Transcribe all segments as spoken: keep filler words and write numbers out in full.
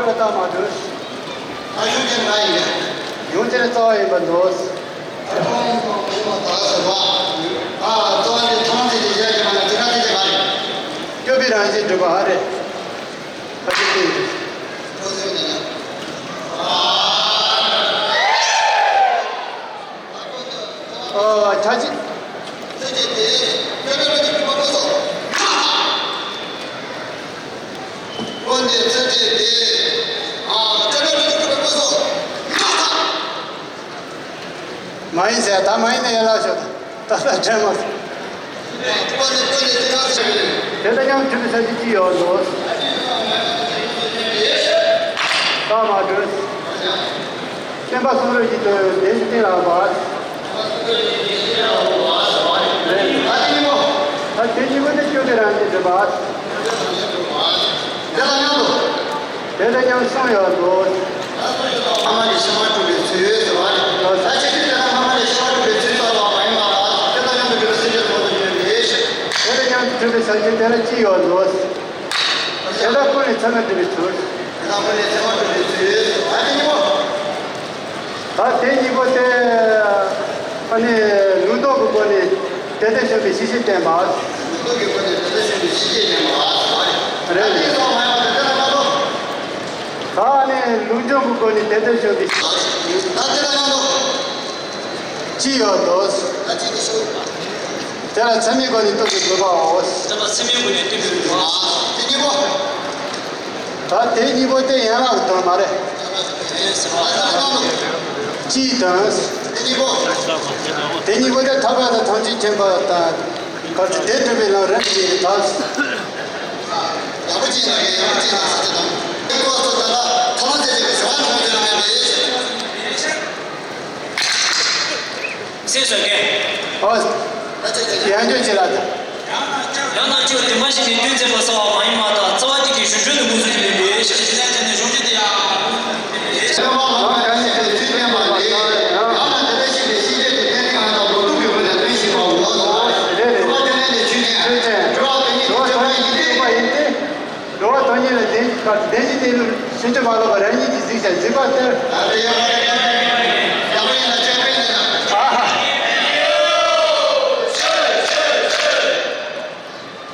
བཏང་མ་འདུག་ཨ་ཞུ་ཅན་ང་ཡིན། ཡོང་ཅན་རྩ་བ་ཡིན་པར་འདོད། ཨ་ཐོང་ཡིན་པ་མ་ཡིན་པ་དག་ཟེར་བ། ཨ་རྩ་བ་འདི་ཐང་ཚེ་འདི་བཞག་གི་མ་ན་དེ་ཁ་དེ་དེ་ག་རེད། སྐྱོབ་པའི་རང་བཞིན་སྒྲུབ་པ་ཨ་རེད། ཨ་ཅེ་ཏིང་། ཨ་ཆ་ཅི། མ་ཡིན་ཟེར་ད་མ་ཡིན་ན་ཡན་ལག་ཤོད་ད། ད་ལྟ་དྲན་མ་སོང་། དེ་དང་མཉམ་གྲུབ་པའི་ས་བཅད་ཅི་ཡོད་ལོ། རྟགས་མ་གྲུབ། བསྟན་པ་གསུང་རབ་ཀྱི་དོན་བདེན་ཞིང་གཏིང་ལ་བབ། ད་དེ་གཉིས་པོ་དེ་སྐྱོ་དེ་རང་གིས་འགྲུབ་པ། དེ་ལ་མཉམ་དུ། དེ་ལ་མཉམ་གསུངས་ཡོད་འདུག་ཕ་མ་ལས་ཕྱི་མ་གྲུབ་པའི་ཚུལ་ཟེར་བ་རེད། ད་ཆ་ཁྱེད་དེ་ལ་ཕ་མ་ལས་ཕྱི་མ་གྲུབ་པའི་ཚུལ་ཟེར་བ་མ་ཡིན་པ་ལ་དེ་དང་མཉམ་དུ་གྲུབ་པའི་སེམས་ཅན་ཐོག་ཏུ་བྱོན་པའི་ཕྱིར། དེ་ལ་མཉམ་དུ་གྲུབ་པའི་ས་བཅད་དེ་ལ་ཅི་ཡོད་འདུག་དེ་དག་ཀུན་ལས་ཚད་མས་གྲུབ་པའི་ཚུལ། དེ་དག་ཀུན་ལས་ཚད་མས་གྲུབ་པའི་ཚུལ། ད་དེ་གཉིས་པོ། ད་དེ་གཉིས་པོ་དེ། ཨ་ནི་ལུགས་ལྡོག་གི་སྒོ་ནས་དེ་ལྟར་བྱུང་བའི་ཤེས་བྱེད་བསྟན་པ། ལུགས་ལྡོག་གི་སྒོ་ནས་དེ་ལྟར་བྱུང་བའི་ཤེས་བྱེད་བསྟན་པ། རེད། ད་དེ་སོགས་མ་ཡིན་པ་དེ་ལྟར་མ་གཏོགས། ད་ནི་ལུགས་འབྱུང་གི་སྒོ་ནས་དེ་ལྟར་བྱུང་བའི། ད་དེ་ལ་མ་གཏོགས། ཅི་ཡོད་དོ། ད་ཅི་དེ་ཤོད། དེ་ལ་ཚད་མའི་སྒོ་ནས་རྟོགས་པའི་དགོས་པའོ། ད་ཚད་མའི་སྒོ་ནས་རྟོགས་པའི་དགོས་པ། དེ་གཉིས་པོ། ད་དེ་གཉིས་པོ་དེ་ཡན་ལག་གི་དོན་མ་རེད། སྤྱིའི་དོན། དེ་གཉིས་པོ་དེ་ཐར་པ་དང་ཐམས་ཅད་མཁྱེན་པ་དང་གལ་ཏེ་དེ་སྒྲུབ་པའི་ལམ་རིམ་གྱིས་ཐར། ཡག་པོ་ཅིག་ལ་ཡག་པོ་ཅིག་ལ་ཟེར་གྱི་འདུག་ཁྱེད་ཚོ་ད་ལྟ་ཐ་མ་ཚད་ཅིག་གི་ཟེར་བ་ནང་བཞིན་ལ་ངེས་པའི། སེམས་སོ་སྐད། ཨོ། ཡང་བསྐྱར་བྱེད་ལ། ཡང་ན་ཁྱོད་བདེན་པ་བཞི་ནས་དོན་མཚོན་པ་གསལ་བ་མ་ཡིན་པ་དང་རྩ་བ་གཅིག་གི་གཞུང་ཆོས་དུ་མངོན་སུམ་དུ་ལེན་པའི་ཕྱིར། ཞེས་བྱ་བྱས་ནས་གཞུང་ཆོས་དེ་ཡང་། ཚད་མ་ལམ་གང་ཞིག་གི་ཚུལ་བསྟན་པ་ལས། ཡང་ན་དེ་ལྟར་ཤེས་པའི་ཤེས་བྱེད་དེ་གཏན་ཚིགས་ལྔ་དང་ལོག་རྟོག་གི་སྒོ་ནས་སྟོན་བཞིན་པའོ། རེད་རེད། གྲུབ་པ་དོན་ལྡན་ནི་ཆོས་ཅན། ཆོས་ཅན། གྲུབ་པ་དོན་གཉིས་དེ་ཆོས་པ་ཡིན་ཏེ། འགྲོ་བ་དོན་གཉིས་ལ་བདེན་བདེན་བཞི་གནས་ལུགས་ཕྱིན་ཅི་མ་ལོག་པ་རང་ཉིད་ཀྱིས་གཟིགས་ཤིང་གཟིགས་པ་ལྟར།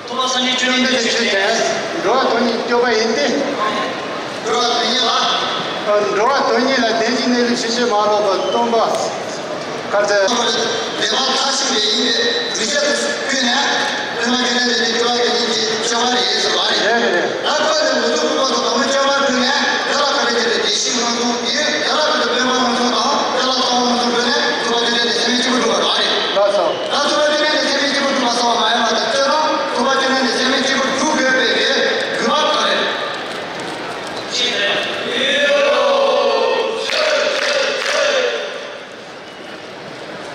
ཐོབ་པ་སངས་རྒྱས་བཅོམ་ལྡན་འདས་ཆོས་ཅན། འགྲོ་བ་དོན་གཉིས་སྐྱོབ་པ་ཡིན་ཏེ། འགྲོ་བ་དོན་གཉིས་ལ། འགྲོ་བ་དོན་གཉིས་ལ་བདེན་བཞི་གནས་ལུགས་ཕྱིན་ཅི་མ་ལོག་པ་སྟོན་པ། ག་ཚད། བདེན་པ་མཐར་ཕྱིན་པའི་ཡིན་པའི་རིགས་ཆད་དུ་བཀོད་ནས། བླ་མ་དགེ་འདུན་པའི་སྐྱོབ་པ་དེ་ཉིད་ཀྱི་སྐྱོབ་པ་རེད་ཟེར་བ་རེད། རེད་རེད། ད་ཁོ་ནི་མུ་སྟེགས་ཀྱི་དབང་དུ་དང་པོ་སྐྱོབ་པ་བསྒྲུབས་ནས་དེ་ལ་ཁ་བའི་དེ་ལ་བདེ་གཤེགས་མངོན་སུམ་ཡིན། དེ་ལ་ཁ་དུ་དཔོན་པོ་མངོན་སུམ་དང་དེ་ལ་ལྟ་བ་མངོན་སུམ་བསྒྲུབས་ནས་ཐུབ་པ་དོན་ལྡན་དེ་ཚད་མས་གཅིག་པུར་གྲུབ་པ་རེད། ལགས་སོ། ད་ཐུབ་པ་དོན་ལྡན་དེ་ཚད་མས་གཅིག་པུར་གྲུབ་པ་གསལ་བ་མ་ཡིན་པ་དང་ཅི་རང་ཐུབ་པ་དོན་ལྡན་དེ་ཚད་མས་གཅིག་པུར་གྲུབ་དགོས་པའི་དགོས་པ་ག་རེ།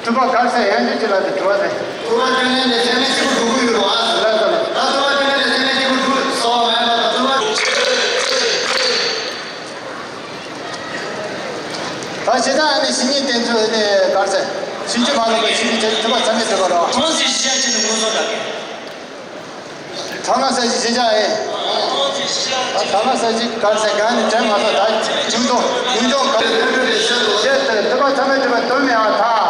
ཐུབ་པ་ག་རེ་ཟེར་ཡང་ཅི་ཅི་ལ་དེ་དྲི་བ་ཟེར། ཐུབ་པ་དོན་ལྡན་དེ་ཚད་མས་གཅིག་པུར་གྲུབ་ཀྱི་ཡོད་རེད་བ། ལགས་སོ་ལགས། ད་ཐུབ་པ་དོན་ལྡན་དེ་ཚད་མས་གཅིག་པུར་གྲུབ་གསལ་བ་མ་ཡིན་པ་དང་ཐུབ་པ། ད་བྱེད་སྟངས་ནི་བཤེས་གཉེན་བསྟེན་ཚུལ་ནི་ག་རེ་ཟེར། ཕྱིན་ཅི་མ་ལོག་པའི་ཕྱིན་ཅི་ཐུབ་པ་ཚད་མས་གྲུབ་པ་རེད་བ། མཐོང་ཚུལ་ཤེས་བྱ་ཅན་དུ་མངོན་སུམ་རྟོགས་པའི། ཐ་མ་ས་བཅད་ཅི་བྱ་ཨེ། ཐ་མ་ས་བཅད་ག་རེ་ཟེར་གང་ནས་དྲན་མ་སོང་ད་ཀུན་རྟོག་ཀུན་རྟོག་ག་རེ་ཐུབ་པ་ཚད་མས་གྲུབ་པ་དོན་མེད་པར་ཐལ།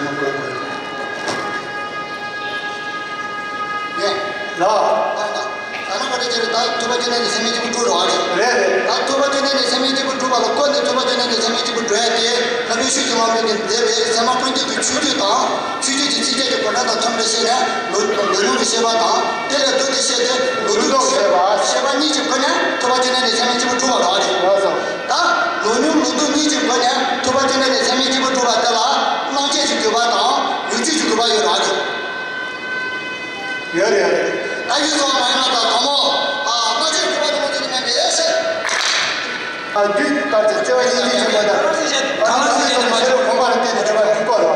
ལགས། ད་ནང་པ་རེད་ཅེས་ད་ཐུབ་པ་བཅོས་ནས་ནི་སེམས་མེད་གཅིག་པུ་གྲུབ་རོགས་རེད། རེད་རེད། ད་ཐུབ་པ་བཅོས་ནས་ནི་སེམས་མེད་གཅིག་པུ་གྲུབ་པ་ལ་བཀོད་ནས་ཐུབ་པ་བཅོས་ནས་ནི་སེམས་མེད་གཅིག་པུ་གྲུབ་ཡ་དེ་ལྷ་བའི་ཤུགས་ཀྱི་དབང་པོས་ནི་མཛད་པའི་ཚད་མ་ཀུན་བཏུས་ཀྱི་ཆོས་བརྒྱུད་དང་ཆོས་བརྒྱུད་ཀྱི་ཚིགས་བཅད་ཀྱི་གོ་འགྲེལ་དང་མཐུན་པར་ཤེས་ནས་ལོ་ལོ་ཉུང་གི་བཤད་པ་དང་དེ་ལས་བསྡུས་ཏེ་བཤད་དེ་ལོ་ལོ་ཉུང་བཤད་པ་བཤད་པ་གཉིས་ཀྱི་སྒོ་ནས་ཐུབ་པ་བཅོས་ནས་ནི་སེམས་མེད་གཅིག་པུ་གྲུབ་པ་རེད། ལགས་སོ། ད་ལོ་ཉུང་ལོ་བསྡུས་གཉིས་ཀྱི་སྒོ་ནས་ཐུབ་པ་བཅོས་ནས་ནི་སེམས་མེད་གཅིག་པུ་གྲུབ་པ་དེ་ལ་སྣང་བཅས་ཀྱི་དགོས་པ་དང་ཡུལ་ཆོས་ཀྱི་དགོས་པ་ཡོད་རེད། ཡོད་རེད། ད་ཡུལ་སོགས་མ་ཡིན་པ་དང་དང་པོ། ཨ། སྣང་བཅས་དགོས་པ་དང་མ་བཅས་ཀྱི་མེད་པའི་ཕྱིར། ཨ། རྒྱུད་ཀྱི་སྐབས་ཀྱི་སྤྱོད་པ་ཡིན་གཅིག་བྱུང་བ་དང་། ཨ། སྣང་བཅས་ཀྱི་ཕྱིར་གོམས་པ་ལ་བརྟེན་ནས་སྤྱོད་པ་ཡིན་སྐོར་རོ།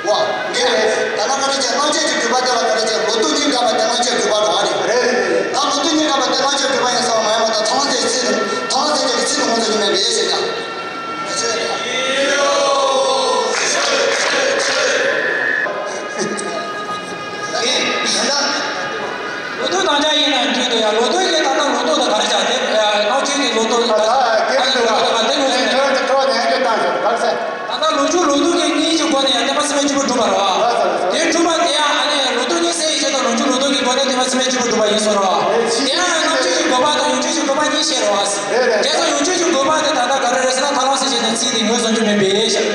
ཝ། འདི་རེད། ད་ནང་ག་རེ་བྱས་སྣང་བཅས་ཀྱི་དགོས་པ་དེ་ལ་ག་རེ་བྱས་ལོ་ཏོག་གཉིས་འགག་པ་དེ་སྣང་བཅས་དགོས་པ་རེད། རེད་རེད་རེད། ད་ལོ་ཏོག་གཉིས་འགག་པ་དེ་སྣང་བཅས་དགོས་པ་ཡིན་ས་མ་ཡིན་པ་དང་ཐོག་མ་དེ་ཚིག་དང་ཐོག་མ་དེ་ཀྱི་ཚིག་དང་ངོ་ཚ་གྱི་མེད་པའི་ཞེས་ཀྱང་། ལོ་ཏོག་དང་ཆ་ཡིན་ན་འདྲ་འདུག་ཡ། ལོ་ཏོག་གི་ད་ལྟ་ལོ་ཏོག་དང་ག་རེ་བྱ་དེ་སྣང་བཅས་ཀྱི་ལོ་ཏོག་དང་ད་ལྟ་ལོ་ཏོག་གི་གཉིས་ཀྱི་སྒོ་ནས་ཡང་བསྟན་པ་སེམས་མེད་གཅིག་པུ་གྲུབ་པ་རེད་བ། དེ་གྲུབ་པ་དེ་ཡང་ཨ་ནི་ལོ་ཏོག་གཉིས་སེལ་ཡི་ཆེད་དུ་ལོ་རྒྱུས་ལོ་ཏོག་གི་སྒོ་ནས་བསྟན་པ་སེམས་མེད་གཅིག་པུ་གྲུབ་པ་ཡིན་ཟེར་རོ། དེ་ཡང་རྣམ་འབྱེད་ཀྱི་དགོས་པ་དང་ཡོངས་གཅོད་ཀྱི་དགོས་པ་གཉིས་བཤད་རོ། བྱས་ཙང་ཡོངས་གཅོད་ཀྱི་དགོས་པ་དེ་ད་ལྟ་ག་རེ་རེད་ཟེར་ན་ཐར་ལམ་ཟེར་བྱས་ནས་ཚིག་དེ་ངོས་བཟུང་རྒྱུ་མེད་པས་ཤག་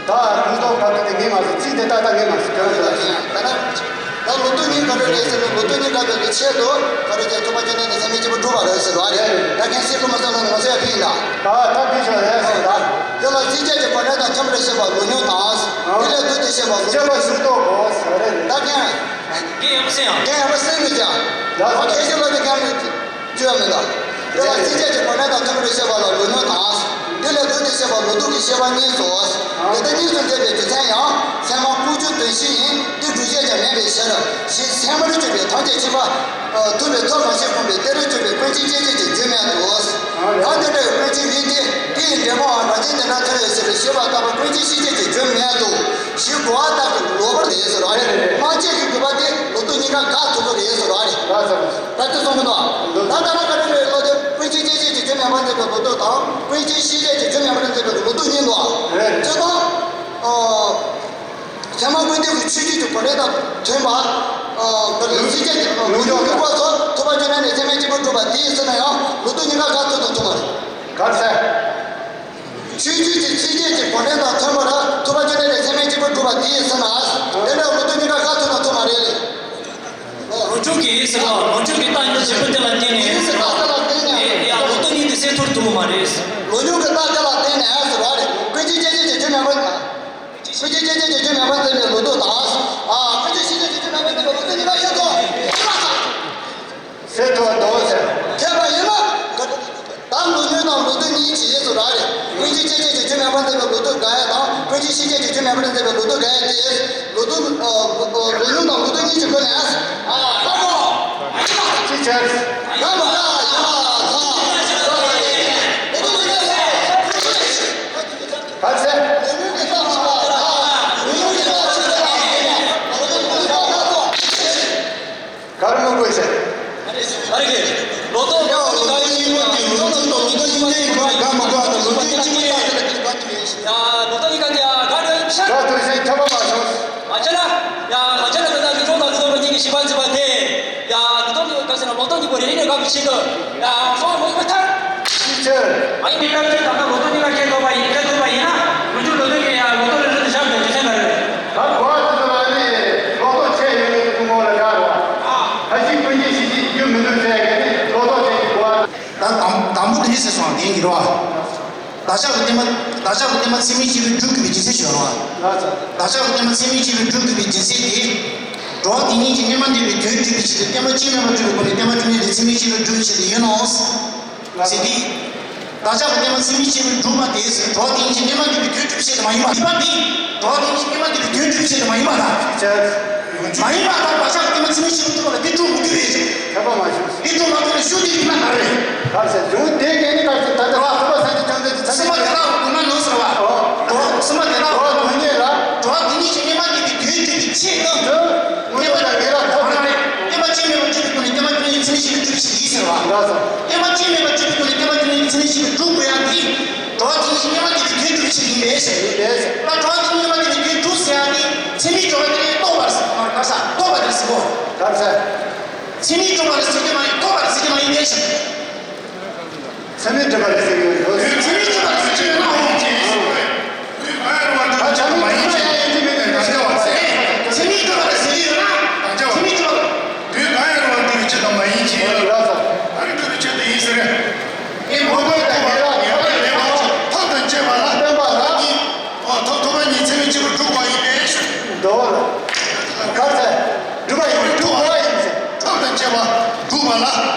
ད་ལུང་རྟོགས་ཁ་ཐུག་དེ་ངས་མ་ཟེར་ཚིག་དེ་ཏག་ཏག་ངས་མ་ཟེར་གང་ཟེར་ད་ལྟ་ད་ལོ་ཏོག་གཉིས་ག་རེ་རེད་ཟེར་ན་ལོ་ཏོག་གཉིས་འགག་པའི་ཆེད་དུ་ག་རེ་བྱས་ཐུབ་པ་སྐྱོན་ནས་ནི་སེམས་མེད་གཅིག་པུ་གྲུབ་པ་རེད་ཟེར་བ་རེད། ད་ཁྱེད་སེམས་ཁུར་མ་བཟོད་ལ་ནི་ང་ཚོ་ཡ་ཕིག་ཡིན་ད། ད་ད་ཕིག་ཤོག་རེད་ཟེར་ད། དེ་ལ་ཚིགས་བཅད་ཀྱི་གོ་འགྲེལ་དང་མཐུན་པར་བཤད་པ་ལོ་ཉུང་དང་། དེ་ལས་བསྡུས་ཏེ་བཤད་པ་ལོ་བཤད་པ་ཟུར་གཏོགས་གོ་ཟེར་བ་རེད། ད་ཁྱེད། རྒན་ཡག་པོ་གསན་འདུག་ཀྱང་། ཡག་སོང་། ཁྱེད་ཚོ་ལ་དེ་གང་ལ་བཅོས་མི་འདུག་དེ་ལ་ཚིགས་བཅད་ཀྱི་གོ་འགྲེལ་དང་མཐུན་པར་བཤད་པ་ལ་ལོ་ཉུང་དང་། དེ་ལས་བསྡུས་ཏེ་བཤད་པ་ལོ་སྡུག་གི་བཤད་པ་གཉིས་སོ། དེ་ལྟར་གཉིས་སུ་འབྲེལ་བའི་རྒྱུ་མཚན་ཡང་ཚད་མ་ལྐོག་གྱུར་དོན་བཞི་ཡིན། དེ་སྒྲུབ་བྱེད་ཀྱང་མེད་པའི་ཕྱིར། ཞེས་ཚད་མར་གྱུར་པའི་ཐམས་ཅད་མཁྱེན་པ། ཐུབ་པའི་ཐབས་རང་བཞིན་ཁོ་ནའི་གཏན་ལ་གྱུར་པའི་ཀུན་མཁྱེན་སྐྱེ་མཆེད་ཀྱི་རྒྱུ་མེད་དོ། ཡང་དེ་འདྲའི་ཀུན་མཁྱེན་ཡིན་ཏེ། དེ་ཡི་འབྲས་བུའང་རང་བཞིན་དེ་འདྲ་ཐལ་བའི་ཕྱིར་ཞེས་པ་ལྟ་བུ་ཀུན་མཁྱེན་སྐྱེ་མཆེད་ཀྱི་རྒྱུ་མེད་དོ། ཞེས་གོ་བ་ལྟར་གྱི་ལོག་པར་ཡིན་ཟེར་བ་རེད། སྣང་བཅས་ཀྱི་དགོས་པ་དེ་ལོ་ཏོག་གཉིས་ཀ་དགག་ཐུབ་ཀྱི་རེད་ཟེར་བ་རེད། ད་དེ་གསུང་གི་འདུག་ད་ལྟ་ན་ག་རེ་རེད་ལོ་དེ་ཀུན་མཁྱེན་སྐྱེ་མཆེད་ཀྱི་རྒྱུ་མེད་པར་མཛད་པའི་ལོ་ཏོག་དང་ཀུན་མཁྱེན་སྐྱེ་མཆེད་ཀྱི་རྒྱུ་མེད་པར་མཛད་པའི་ལོ་ཏོག་གཉིས་འདུག་རེད། བྱས་ཙང་། ཚད་མ་ཀུན་བཏུས་ཀྱི་ཆོས་བརྒྱུད་ཀྱི་གོ་འགྲེལ་དང་མཐུན་པ། ཨ། ལུང་སྐྱོན་གྱི་ལུང་སྐྱོན་གྱི་སྐོར་སོགས་ཐུབ་པ་སྐྱོན་ནས་ནི་ཚད་མས་གཅིག་པུ་གྲུབ་པ་དེའི་ཚེ་ན་ཡང་ལོ་ཏོག་གཉིས་ཀ་དགག་ཐུབ་དང་ཐུབ་མ་རེད། ག་རེ་ཟེར། ཆོས་བརྒྱུད་ཀྱི་ཚིགས་བཅད་ཀྱི་གོ་འགྲེལ་དང་མཐུན་པར་ཐུབ་པ་སྐྱོན་ནས་ནི་ཚད་མས་གཅིག་པུ་གྲུབ་པ་དེའི་ཚེ་ན། དེ་འདྲ་ལོ་ཏོག་གཉིས་ཀ་དགག་ཐུབ་དང་ཐུབ་མ་རེད། ལོ་ཉུང་གི་ཟེར་བ་ལོ་ཉུང་གི་རྟགས་འདི་བཞི་པོ་དེ་ལ་བརྟེན་ནས། ཡང་ལོ་ཏོག་གཉིས་དེ་སེལ་ཐུབ་ཐུབ་མ་རེད། ལོ་ཉུང་གི་རྟགས་དེ་ལ་བརྟེན་ནས་ཟེར་བ་རེད། ཀུན་མཁྱེན་སྐྱེ་མཆེད་ཀྱི་རྒྱུ་མེད་པ། ཀུན་མཁྱེན་སྐྱེ་མཆེད་ཀྱི་རྒྱུ་མེད་པར་མཛད་པའི་ལོ་ཏོག་དང་། ཨ། ཀུན་མཁྱེན་སྐྱེ་མཆེད་ཀྱི་རྒྱུ་མེད་པར་མཛད་པའི་ལོ་ཏོག་གཉིས་ཀ་ཤེས་སོ། སེལ་ཐུབ་འདུག་ཟེར། ཐེག་པ་ཡིན་ན། ད་ལོ་ཉུང་དང་ལོ་ཏོག་གཉིས་ཀྱི་ཡིན་ཟེར་བ་རེད། ཀུན་མཁྱེན་སྐྱེ་མཆེད་ཀྱི་རྒྱུ་མེད་པར་མཛད་པའི་ལོ་ཏོག་དགག་ཡ་དང་ཀུན་མཁྱེན་སྐྱེ་མཆེད་ཀྱི་རྒྱུ་མེད་པར་མཛད་པའི་ལོ་ཏོག་དགག་ཡ་དེ། ལོ་ཏོག་ཨ། ལོ་ཉུང་དང་ལོ་ཏོག་གཉིས་ཀྱི་སྒོ་ནས། ཨ། ལྷ་མོ། ཅི་བྱས། ལྷ་མོ། ལྷ་མོ། ལྷ་མོ། ག་ཚད། གར་མི་དགོས་ཟེར། ཨ་རེ་གི། ལོ་ཏོག་ཡང་ལོ་ཏོག་གཉིས་པོ་དེ་ལོ་ཏོག་དང་ལོ་ཏོག་གཉིས་ཀའི་སྒང་ལ་དགག་མི་དགོས་པ་དང་ལོ་ཏོག་གཅིག་པོ་ལྟ་ཚུལ་ལ་དེ་དགག་ཐུབ་ཡིན་ཞེས། ཡ། ལོ་ཏོག་གཉིས་ཀ་དེ་ཡ་དགག་ཡོད་ཤག་དགག་ཐུབ་ཟེར་ཁྱབ་པ་མ་བྱུང་། མ་བྱས་ན། ཡ། མ་བྱས་ན་ད་ལྟ་རི་ཀྲུང་དང་རི་ཀྲུང་གཉིས་ཀྱི་བཞི་པ་བརྩིས་པ་དེ། ཡ། རི་ཀྲུང་གཉིས་པོ་ག་ཟེར་ན་ལོ་ཏོག་གཉིས་པོ་རེ་རེ་ནས་དགག་པའི་ཆེད་དུ། ཡ། སོང་མོ་མི་ཐར། ཅི་ཕྱིར། ཨ་ཡིན་མི་ཐར་ཅིག་ད་ལྟ་ལོ་ཏོག་གཉིས་ཀ་ཁྱེད་ཐུབ་པ་ཡིན་ཁྱེད་ཐུབ་པ་ཡིན་ན། ལོ་རྒྱུས་ལོ་ཏོག་གི་ཡ་ལོ་ཏོག་རེ་རེ་དུ་བཞག་པའི་རྒྱུ་མཚན་ག་རེ་རེད། ད་གོ་བ་དེ་ཚོ་ལ་ནི་ལོ་ཏོག་ཆད་ཡོད་མེད་དེ་ཚོ་ངོ་ལ་བཞག་རོགས། ད་ཤི་ཀུན་གྱིས་ཤི་ཤི་རྒྱུ་མི་འདུག་ཟེར་གི་ནི་ལོ་ཏོག་ཆད་ཀྱི་གོ་བ། ད་དང་དང་པོ་དེ་འདྲ་ཟེར་སོང་བ་དེ་ཡིན་གྱི་རེད་བ། བདག་ཅག་གི་བསྟན་པ་བདག་ཅག་གི་བསྟན་པ་ཚད་མས་དཔྱད་པས་སྒྲུབ་དགོས་པའི་རྒྱུ་མཚན་ཞུ་རོགས། བདག་ཅག་གི་བསྟན་པ་ཚད་མས་དཔྱད་པས་སྒྲུབ་དགོས་པའི་རྒྱུ་མཚན་དེ། འགྲོ་བ་དེ་ཉིད་ཀྱི་སྙོན་མ་འདས་པའི་དོན་སྒྲུབ་པའི་ཆེད་དུ་བསྟན་པ་སྐྱོན་མེད་པར་སྒྲུབ་པའི་སྒོ་ནས་བསྟན་པ་སྐྱོན་མེད་དེ་ཚད་མས་དཔྱད་པས་སྒྲུབ་པའི་ཆེད་དུ་ཡིན་ནོ། ཟེར་ཏེ། བདག་ཅག་གི་བསྟན་པ་ཚད་མས་དཔྱད་པས་སྒྲུབ་པ་དེ་ཟེར་འགྲོ་བ་དེ་ཉིད་ཀྱི་སྙོན་མ་འདས་པའི་དོན་སྒྲུབ་པའི་ཆེད་དུ་མ་ཡིན་པ། ཡིན་པ་དེ། འགྲོ་བ་དེ་ཉིད་ཀྱི་སྙོན་མ་འདས་པའི་དོན་སྒྲུབ་པའི་ཆེད་དུ་མ་ཡིན་པ་དང་། མ་ཡིན་པ་དང་བདག་ཅག་གི་བསྟན་པ་ཚད་མས་དཔྱད་པས་སྒྲུབ་པ་ལ་དེ་སྒྲུབ་མི་དགོས་པས། ཁྱབ་པ་མ་བྱུང་། དེ་སྒྲུབ་མ་ཐུབ་ན་ཤུགས་དེ་ཡིན་ན་ག་རེ་རེད། ག་ཟེར་བྱུང་དེ་གས་ནི་ག་ཟེར་ད་ལྟ་ར་ཐུབ་པ་སངས་རྒྱས་བཅོམ་ལྡན་གྱི་ཚད་མས། སེམས་པ་དེ་དག་གི་མ་ནོར་ཟེར་བ། ཨོ། འགྲོ་སེམས་པ་དེ་དག་གི་འགྲོ་དོན་ཉིད་ལ། འགྲོ་བ་དེ་ཉིད་ཀྱི་སྙོན་མ་འདས་པའི་དོན་སྒྲུབ་པའི་ཆེད་དུ། དངོས་པོ་དང་ཡི་རང་ཐོབ་པ་རེད། བསྟན་པ་སྐྱོན་མེད་པར་སྒྲུབ་པའི་སྒོ་ནས་བསྟན་པ་སྐྱོན་མེད་ཚད་མས་དཔྱད་པས་སྒྲུབ་པའི་ཕྱིར་ཡིན་ཟེར་བ། ལགས་སོ། བསྟན་པ་སྐྱོན་མེད་པར་སྒྲུབ་པའི་སྒོ་ནས་བསྟན་པ་སྐྱོན་མེད་ཚད་མས་དཔྱད་པས་སྒྲུབ་དགོས་ཡ་དེ། འགྲོ་བ་དེ་ཉིད་ཀྱི་སྙོམས་པར་འཇུག་པའི་དོན་སྒྲུབ་པའི་ཕྱིར་ཡིན་པའི་ཕྱིར། ཡིན་པའི་ཕྱིར། ད་འགྲོ་བ་དེ་ཉིད་ཀྱི་སྙོམས་པར་འཇུག་པའི་དོན་སྒྲུབ་ཟེར་ཡ་དེ་མཚན་མའི་སྦྱོར་བ་དེ་ལས་རྟོགས་པར་ཟེར་བ་མ་རེད། ག་རེ་ཟེར། མཚན་མའི་སྦྱོར་བ་ལ་ཟེར་གྱི་མ་རེད། རྟོགས་པ་དེ་ལ་ཟེར་གྱི་མ་རེད། ག་རེ་ཟེར། མཚན་མའི་སྦྱོར་བ་ལ་ཟེར་གྱི་མ་རེད། རྟོགས་པ་ལ་ཟེར་གྱི་མ་ཡིན་པའི་ཕྱིར། མཚན་མའི་སྒྲིབ་པ་ལ་ཟེར་གྱི་ཡོད། མཚན་མའི་སྒྲིབ་པ་ལ་ཟེར་གྱི་ཡོད་ན་འོང་གི། ད་བྱ་མིན་མ་ཡིན་གྱི། མཚན་མའི་སྒྲིབ་པ་ལ་ཟེར་གྱི་ཡོད་ན། མཚན་མའི་སྒྲིབ་པ། ལུས་གང་ཡང་རུང་བ་སྒྲུབ་པའི་ཕྱིར་དང་མ་ཡིན་གྱི། ཨ་ནི་སྒྲུབ་པའི་ཕྱིར་དུ་ཡིན་ཟེར། ཨེ་མོ་གོ་ད་ཉེ་རང་ཉེ་རང་ལེགས་པར་ཐབས་དང་བཅས་པ་ལ། བསྟན་པ་ལ། ཨ་ཐོབ་ཐོབ་པ་ཉིད་མཚན་མའི་སྐྱེས་བུ་སྒྲུབ་པ་ཡིན་པའི་ཕྱིར། འདོད་ལ། ག་རེ་ཟེར། སྒྲུབ་པ་ཡིན། སྒྲུབ་དགོས་པ་ཡིན་ཟེར། ཐབས་དང་བཅས་པ་སྒྲུབ་པ་ལ།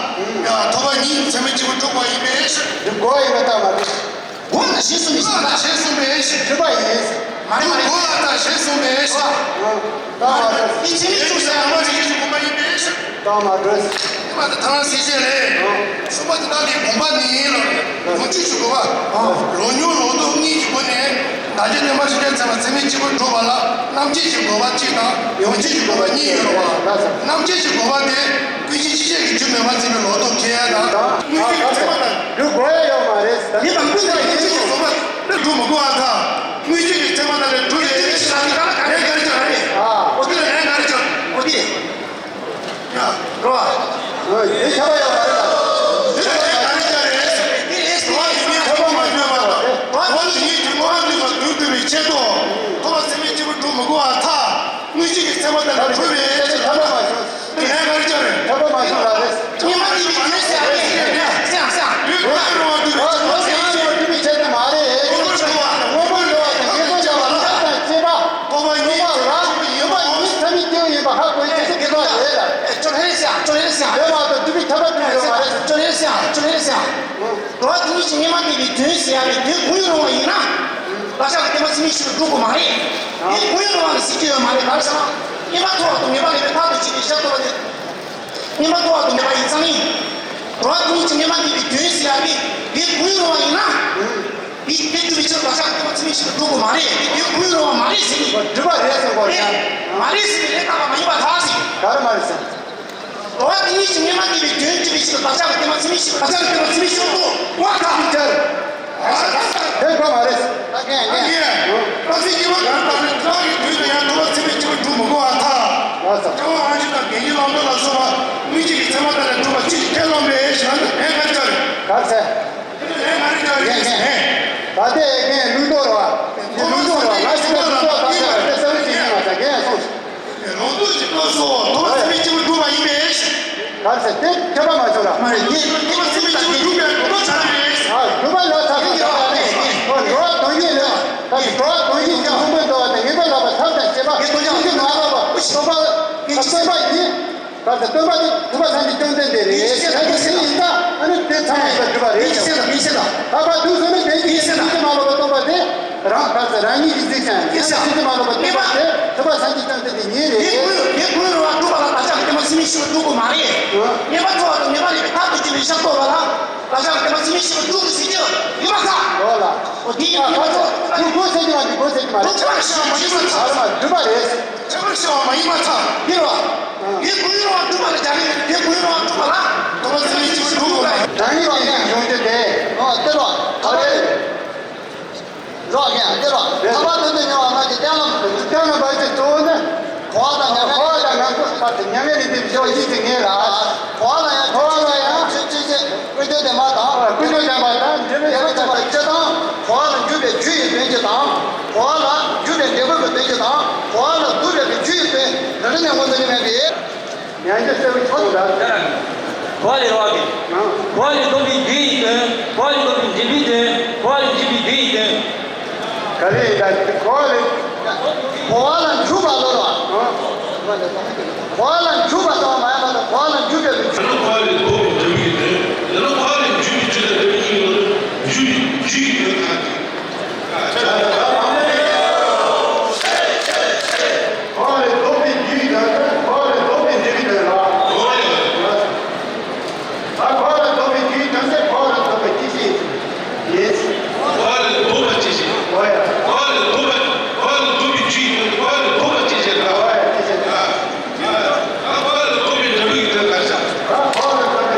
ཡ་ཐོབ་པ་ཉིད་མཚན་མའི་སྐྱེས་བུ་སྒྲུབ་པ་ཡིན་པའི་ཕྱིར། སྒྲུབ་དགོས་པ་ཡིན་པ་ལྟར་མ་སྒྲུབ། དགོས་ལ་ཞེས་གསུངས་པའི་ཕྱིར། དགོས་ལ་ཞེས་གསུངས་པའི་ཕྱིར། སྒྲུབ་པ་ཡིན། མ་རེད་མ་རེད། དགོས་ལ་ད་ཞེས་གསུངས་པའི་ཕྱིར། ཨ། ད་མ་སྒྲུབ། འདི་ཚེ་ནི་ཆུང་ཟད་ཨ་མ་ཅིག་གི་དགོངས་པ་ཡིན་པའི་ཕྱིར། ད་མ་སྒྲུབ། ཨ་མ་ད་ཐ་ན་སྲིད་ཞལ་ལས། གསུངས་པ་དེ་དག་གི་དགོངས་པ་ནི་ལོ། ལོ་རྒྱུས་ཀྱི་དགོངས་པ། ལོ་ཉུང་ལོ་ལྡོག་གཉིས་ཀྱི་སྒོ་ནས། བདག་རྐྱེན་བདེན་པ་ཕྱིན་ཅི་མཚན་མ་མཚན་མའི་སྐྱེས་བུ་སྒྲུབ་པ་ལ། རྣམ་བཅད་ཀྱི་དགོངས་པ་གཅིག་དང་། ཡོངས་གཅོད་ཀྱི་དགོངས་པ་གཉིས་ཡོད་པ། རྣམ་བཅད་ཀྱི་དགོངས་པ་དེ། ཀུན་མཁྱེན་ཤེས་བྱའི་རྒྱུ་མེད་པར་འཛིན་པའི་ལོག་རྟོག་སྐྱེ་ཡ་དང་། དངོས་བརྒྱུད་ཀྱི་ཚད་མ་དང་། སྒྲུབ་དགོས་ཡ་ཡོད་མ་རེད། མི་དང་ཀུན་ཏུ་ཡིད་ཆེས་ཀྱི་བཟོད་པ་ལས་སྒྲུབ་མི་དགོས་པ་དང་། དངོས་བརྒྱུད་ཀྱི་ཚད་མ་དང་ལས་སྒྲུབ་ཡ་ཡིན་ཞེས་ལབ་ནས་ག་ལ་ག་རེ་ག་རེ་བྱ་རེད། ཨ། འོ་དེ་ལ་ལན་ག་རེ་བྱ། འོ་དེ། ཡ། རོ། འོ་དེ་ཁྱབ་པ་ཡོད་མ་རེད་ད། དེ་ལ་ལན་ག་རེ་བྱ་རེད། དེ་ལས་སྒྲུབ་པ་ཡིན་མིན་ཁྱབ་པ་མ་བྱུང་བ་དང་། སྒྲུབ་པ་དེ་ཉིད་ཀྱི་ངོ་བོ་ནུས་པ་དོན་སྒྲུབ་པའི་ཆེད་དུ། ཐོབ་པ་མཚན་མའི་སྐྱེས་བུ་སྒྲུབ་མི་དགོས་པར་ཐལ། དངོས་བརྒྱུད་ཀྱི་ཚད་མ་དང་ལས་སྒྲུབ་པའི་ཆེད་དུ། ཁྱབ་པ་མ་བྱུང་། ལན་ག་རེ་བྱ་རེད། ཁྱབ་པ་མ་བྱུང་ལ་རེད། སྙོམས་པར་འཇུག་པའི་དོན་ཟེར་ཡ་དེ། སེང་སེང་། ལུས་ངག་ཡིད་གསུམ་གྱི་ཆེད་དུ་མ་རེད། སྔོན་པོ་འགྲོ་བ་དང་ཉེ་བར་བྱ་བ་ལ་ཐབས་དང་བཅས་པ། སྟོང་པ་ཉིད་ཀྱི་ཡོད་པ་ཡིན། ཐ་མི་དེ་ཡིན་པ་ཧ་གོ་ཡི་དེ་ཚོ་དགེ་བ་རེད་ལ། ཅོ་ཧེ་སེང་། ཅོ་ཧེ་སེང་། ཡོད་མ་གཏོགས་སྒྲུབ་པའི་ཐབས་ལ་སྒྲུབ་ཡོད་མ་རེད། ཅོ་ཧེ་སེང་། ཅོ་ཧེ་སེང་། འགྲོ་བ་དེ་ཉིད་ཀྱི་སྙོམས་པར་འཇུག་པའི་དོན་ཟེར་ཡ་དེ་དོན་གང་ཡང་རུང་བ་ཡིན་ན། བདག་ཅག་གི་བདེན་པ་མཚན་མའི་ཤེས་པ་སྒྲུབ་དགོས་མ་རེད། དེ་གང་ཡང་རུང་བ་ལ་ཟེར་གྱི་ཡོད་མ་རེད། ག་རེ་ཟེར་ན། སྙོམས་པར་ཐོབ་པ་དང་ངེས་པ་མེད་པའི་ཐབས་དང་བཅས་པའི་ཤར་ཐོབ་པ་དེ། སྙོམས་པར་ཐོབ་པ་དང་ངེས་པ་ཡིན་ཙང་ནི། འགྲོ་བ་དེ་ཉིད་ཀྱི་སྙོམས་པར་འཇུག་པའི་དོན་ཟེར་ཡ་དེ་དེ་གང་ཡང་རུང་བ་ཡིན་ན། དེ་དེ་སྒྲུབ་པའི་ཕྱིར་བདག་ཅག་གི་བདེན་པ་མཚན་མའི་ཤེས་པ་སྒྲུབ་དགོས་མ་རེད། དེ་དེ་གང་ཡང་རུང་བ་མ་རེད་ཟེར་ནི། སྒྲུབ་པ་རེད་ཟེར་དགོས་ཡ། མ་རེད་ཟེར་ནི་ལས་བཏགས་པ་མ་ཡིན་པར་ཐལ་ཟེར། ག་རེ་མ་རེད་ཟེར། འགྲོ་བ་དེ་ཉིད་ཀྱི་སྙོམས་པར་འཇུག་པའི་དོན་སྒྲུབ་པའི་ཕྱིར་བདག་ཅག་གི་བདེན་པ་མཚན་མའི་ཤེས་པ། བདག་ཅག་གི་བདེན་པ་མཚན་མའི་ཤེས་པ་སྒྲུབ་དགོས་པར་ཐལ། དེ་གོ་མ་རེད། ད་གན་གན། རྟགས་ཚིག་གཉིས་པ་གང་ལྟར་ནི་བདག་གི་དུས་ལ་ཡང་ཐོབ་པ་མཚན་མའི་སྐྱེས་བུ་སྒྲུབ་མི་དགོས་པར་ཐལ། ལགས་སོ། སྐྱེ་བ་སྔ་ཕྱི་དང་རྒན་གྱི་ལམ་དུ་ལ་སོགས་པ་དངོས་བརྒྱུད་ཀྱི་ཚད་མ་དག་ལས་སྒྲུབ་པ་ཅི་ཞིག་ཁས་བླངས་པའི་ཞེ་ན། ལན་ག་རེ་བྱ་རེད། ག་རེ་ཟེར། ལན་ག་རེ་བྱ་རེད། ད་ལྟའི་རྒན་ལུང་རྟོགས་རེད་བ། ལུང་རྟོགས་རེད་བ། ང་ཞིག་ལ་ལུང་རྟོགས་དང་ཟེར་བ་དེ་གསལ་བོ་ཞིག་ཡིན་པ་ད་རྒན་ཡང་གསུངས། ལུང་རྟོགས་ཀྱི་སྐབས་སུ་ཐོབ་པ་མཚན་མའི་སྐྱེས་བུ་སྒྲུབ་པ་ཡིན་པས། ག་རེ་ཟེར། དེ་ཁྱད་པར་མ་བྱུང་ར། མ་རེད། ངས་ཐོབ་པ་མཚན་མའི་སྐྱེས་བུ་སྒྲུབ་པའི་ལུང་རྟོགས་བྱ་རེད། ཨ་སྒྲུབ་པ་ལ་ཐག་ཆོད་པ་རེད། ཨ་འགྲོ་བ་དོན་གཉིས་ལ། ད་འགྲོ་བ་དོན་གཉིས་ཀྱི་སྔོན་པོ་འདུལ་བ་དང་ངེས་པར་ལགས་པ་ཐབས་དང་བཅས་པ་ཀུན་གཞི་མ་ལོག་པ་སྟོང་པ་སྟོང་པ་ཡིན། ད་ལྟ་སྟོན་པ་དེ་སྟོན་པ་སངས་རྒྱས་བཅོམ་ལྡན་འདས་རེད། ད་དེ་ཡིན་ད་ཨ་ནི་དེ་ཚང་མ་སྒྲུབ་པ་རེད་ཀྱང་། ལྷག་པར་དུ་བཟོད་མེད་ལྡན་གྱི་ཡེ་ཤེས་དང་ཡེ་ཤེས་མ་ལོག་པ་སྟོན་པ་དེ་རང་ག་ཚོད་རང་ཉིད་ཀྱིས་གཟིགས་ཀྱང་ཡེ་ཤེས་མ་ལོག་པ་སྟོན་པ་དེ་སྟོན་པ་སངས་རྒྱས་བཅོམ་ལྡན་འདས་ཉིད་རེད། དེ་ཀུན་དེ་ཀུན་རུང་བ་སྒྲུབ་པ་ལ་བདག་ཅག་གི་བདེན་པ་མཚན་མའི་ཤེས་པ་སྒྲུབ་དགོས་མ་རེད། ངེས་པར་ཐོབ་པ་དང་ངེས་པ་མེད་པའི་ཐབས་དང་བཅས་པའི་ཤར་ཐོབ་པ་ལ་བདག་ཅག་གི་བདེན་པ་མཚན་མའི་ཤེས་པ་སྒྲུབ་དགོས་ཟེར་གྱི་ཡོད་མ་ཚད། འོ་དེ་ཡིན་ན་ངེས་པར་ཐོབ་པ་དང་ངེས་པ་མེད་པའི་སྒྲུབ་པ་ཤེས་པ་མ་ཡིན་པ་ཚད། སྒྲུབ་པ་རེད། ཁྱད་པར་ཤེས་པ་མ་ཡིན་པར་ཐལ། འདིར་བ། དེ་ཀུན་ཡོད་པ་སྒྲུབ་པ་ལ་བྱ་རིགས་དེ་ཀུན་ཡོད་པ་སྒྲུབ་པ་ལ་དོགས་པ་ཟེར་བའི་ཕྱིར་སྒྲུབ་དགོས་པ། རང་ཡིད་ཀྱི་གཞུང་དེ་དེ། འོ་དེ་རོ། ཨ་རེ། རོ་རྒན་དེ་རོ། ཐ་མ་དོན་དུ་གཉེར་བ་ལྔ་གི་གཏན་ལ་མི་འདུག་གཏན་ལ་འབབ་ཀྱི་གཙོ་བོ་ནི། འཁོར་བ་དང་མྱ་ངན། འཁོར་བ་དང་ངན་སོང་ལྟར་དུ་མྱ་ངན་ལས་འདས་པའི་བྱ་བ་ཡིད་ཀྱི་ངེས་ལ། འཁོར་བ་ལ་ཡང་འཁོར་བ་ལ་ཡང་ཆོས་ཅི་ཞིག་ཀུན་འབྱུང་བདེན་པ་དང་། ཀུན་འབྱུང་བདེན་པ་དང་འབྲས་བུ་ཡོངས་སུ་གྲུབ་པ་སྤྱིར་བཏང་། འཁོར་བ་ལ་འཇུག་པའི་རྒྱུ་ཡི་དོན་གཅིག་དང་། འཁོར་བ་ལ་འཇུག་པའི་འབྲས་བུ་གི་དོན་གཅིག་དང་། འཁོར་བ་ལ་འདུ་བྱེད་ཀྱི་རྒྱུ་ཡི་དོན་རེ་རེ་ནས་མངོན་དུ་གྱུར་མེད་པས། ཡང་ཅི་གསལ་བོ་ཆགས་འདུག་གོ་བ་ལས་རོགས་ཀྱི། གོ་བ་ལས་སྡོམ་པའི་རྒྱུ་ཡི་དོན། གོ་བ་ལས་སྡོམ་པའི་འབྲས་བུའི་དོན། གོ་བ་ལས་འཇུག་པའི་རྒྱུ་ཡི་དོན། ག་རེ་ཡིན་ད་གོ་བ་ལས། གོ་བ་ལ་འཇུག་པ་ལོ་ར། གོ་བ་ལ་འཇུག་པ་ལྟ་བ་མ་ཡིན་པ་དང་གོ་བ་ལ་འཇུག་པའི་རྒྱུ། ཡང་ན་གོ་བ་ལས་སྡོམ་པའི་འབྲས་བུའི་དོན། ཡང་ན་གོ་བ་ལས་འཇུག་པའི་རྒྱུ་དང་འབྲས་བུ་གཉིས་ཀྱི་ནང་ནས་འཇུག་པའི་རྒྱུ་ཡི་དོན་གང་ཡིན། གོ་བ་ལས་ལྡོག་པའི་རྒྱུ་ཡི་དོན་དང་གོ་བ་ལས་ལྡོག་པའི་འབྲས་བུའི་དོན་ལ། གོ་བ་ལས། ད་གོ་བ་ལས་ལྡོག་པའི་རྒྱུ་ཡི་དོན་ཟེར་གོ་བ་ལས་ལྡོག་པའི་རྒྱུ་ཅི་ཡིན། གོ་བ་ལས་ལྡོག་པ་ཅི་ཞིག་འོ་ཡ། གོ་བ་ལས་ལྡོག་པ། གོ་བ་ལས་ལྡོག་པའི་རྒྱུ་ཡི་དོན་གོ་བ་ལས་ལྡོག་པ་ཅི་ཞིག་ལ། འོ་ཡ་ཅི་ཞིག་ལ། ད་གོ་བ་ལས་ལྡོག་པའི་འབྲས་བུ་ཡི་དོན་ག་རེ་བྱ། ད་གོ་བ་ལས་ལྡོག་པའི།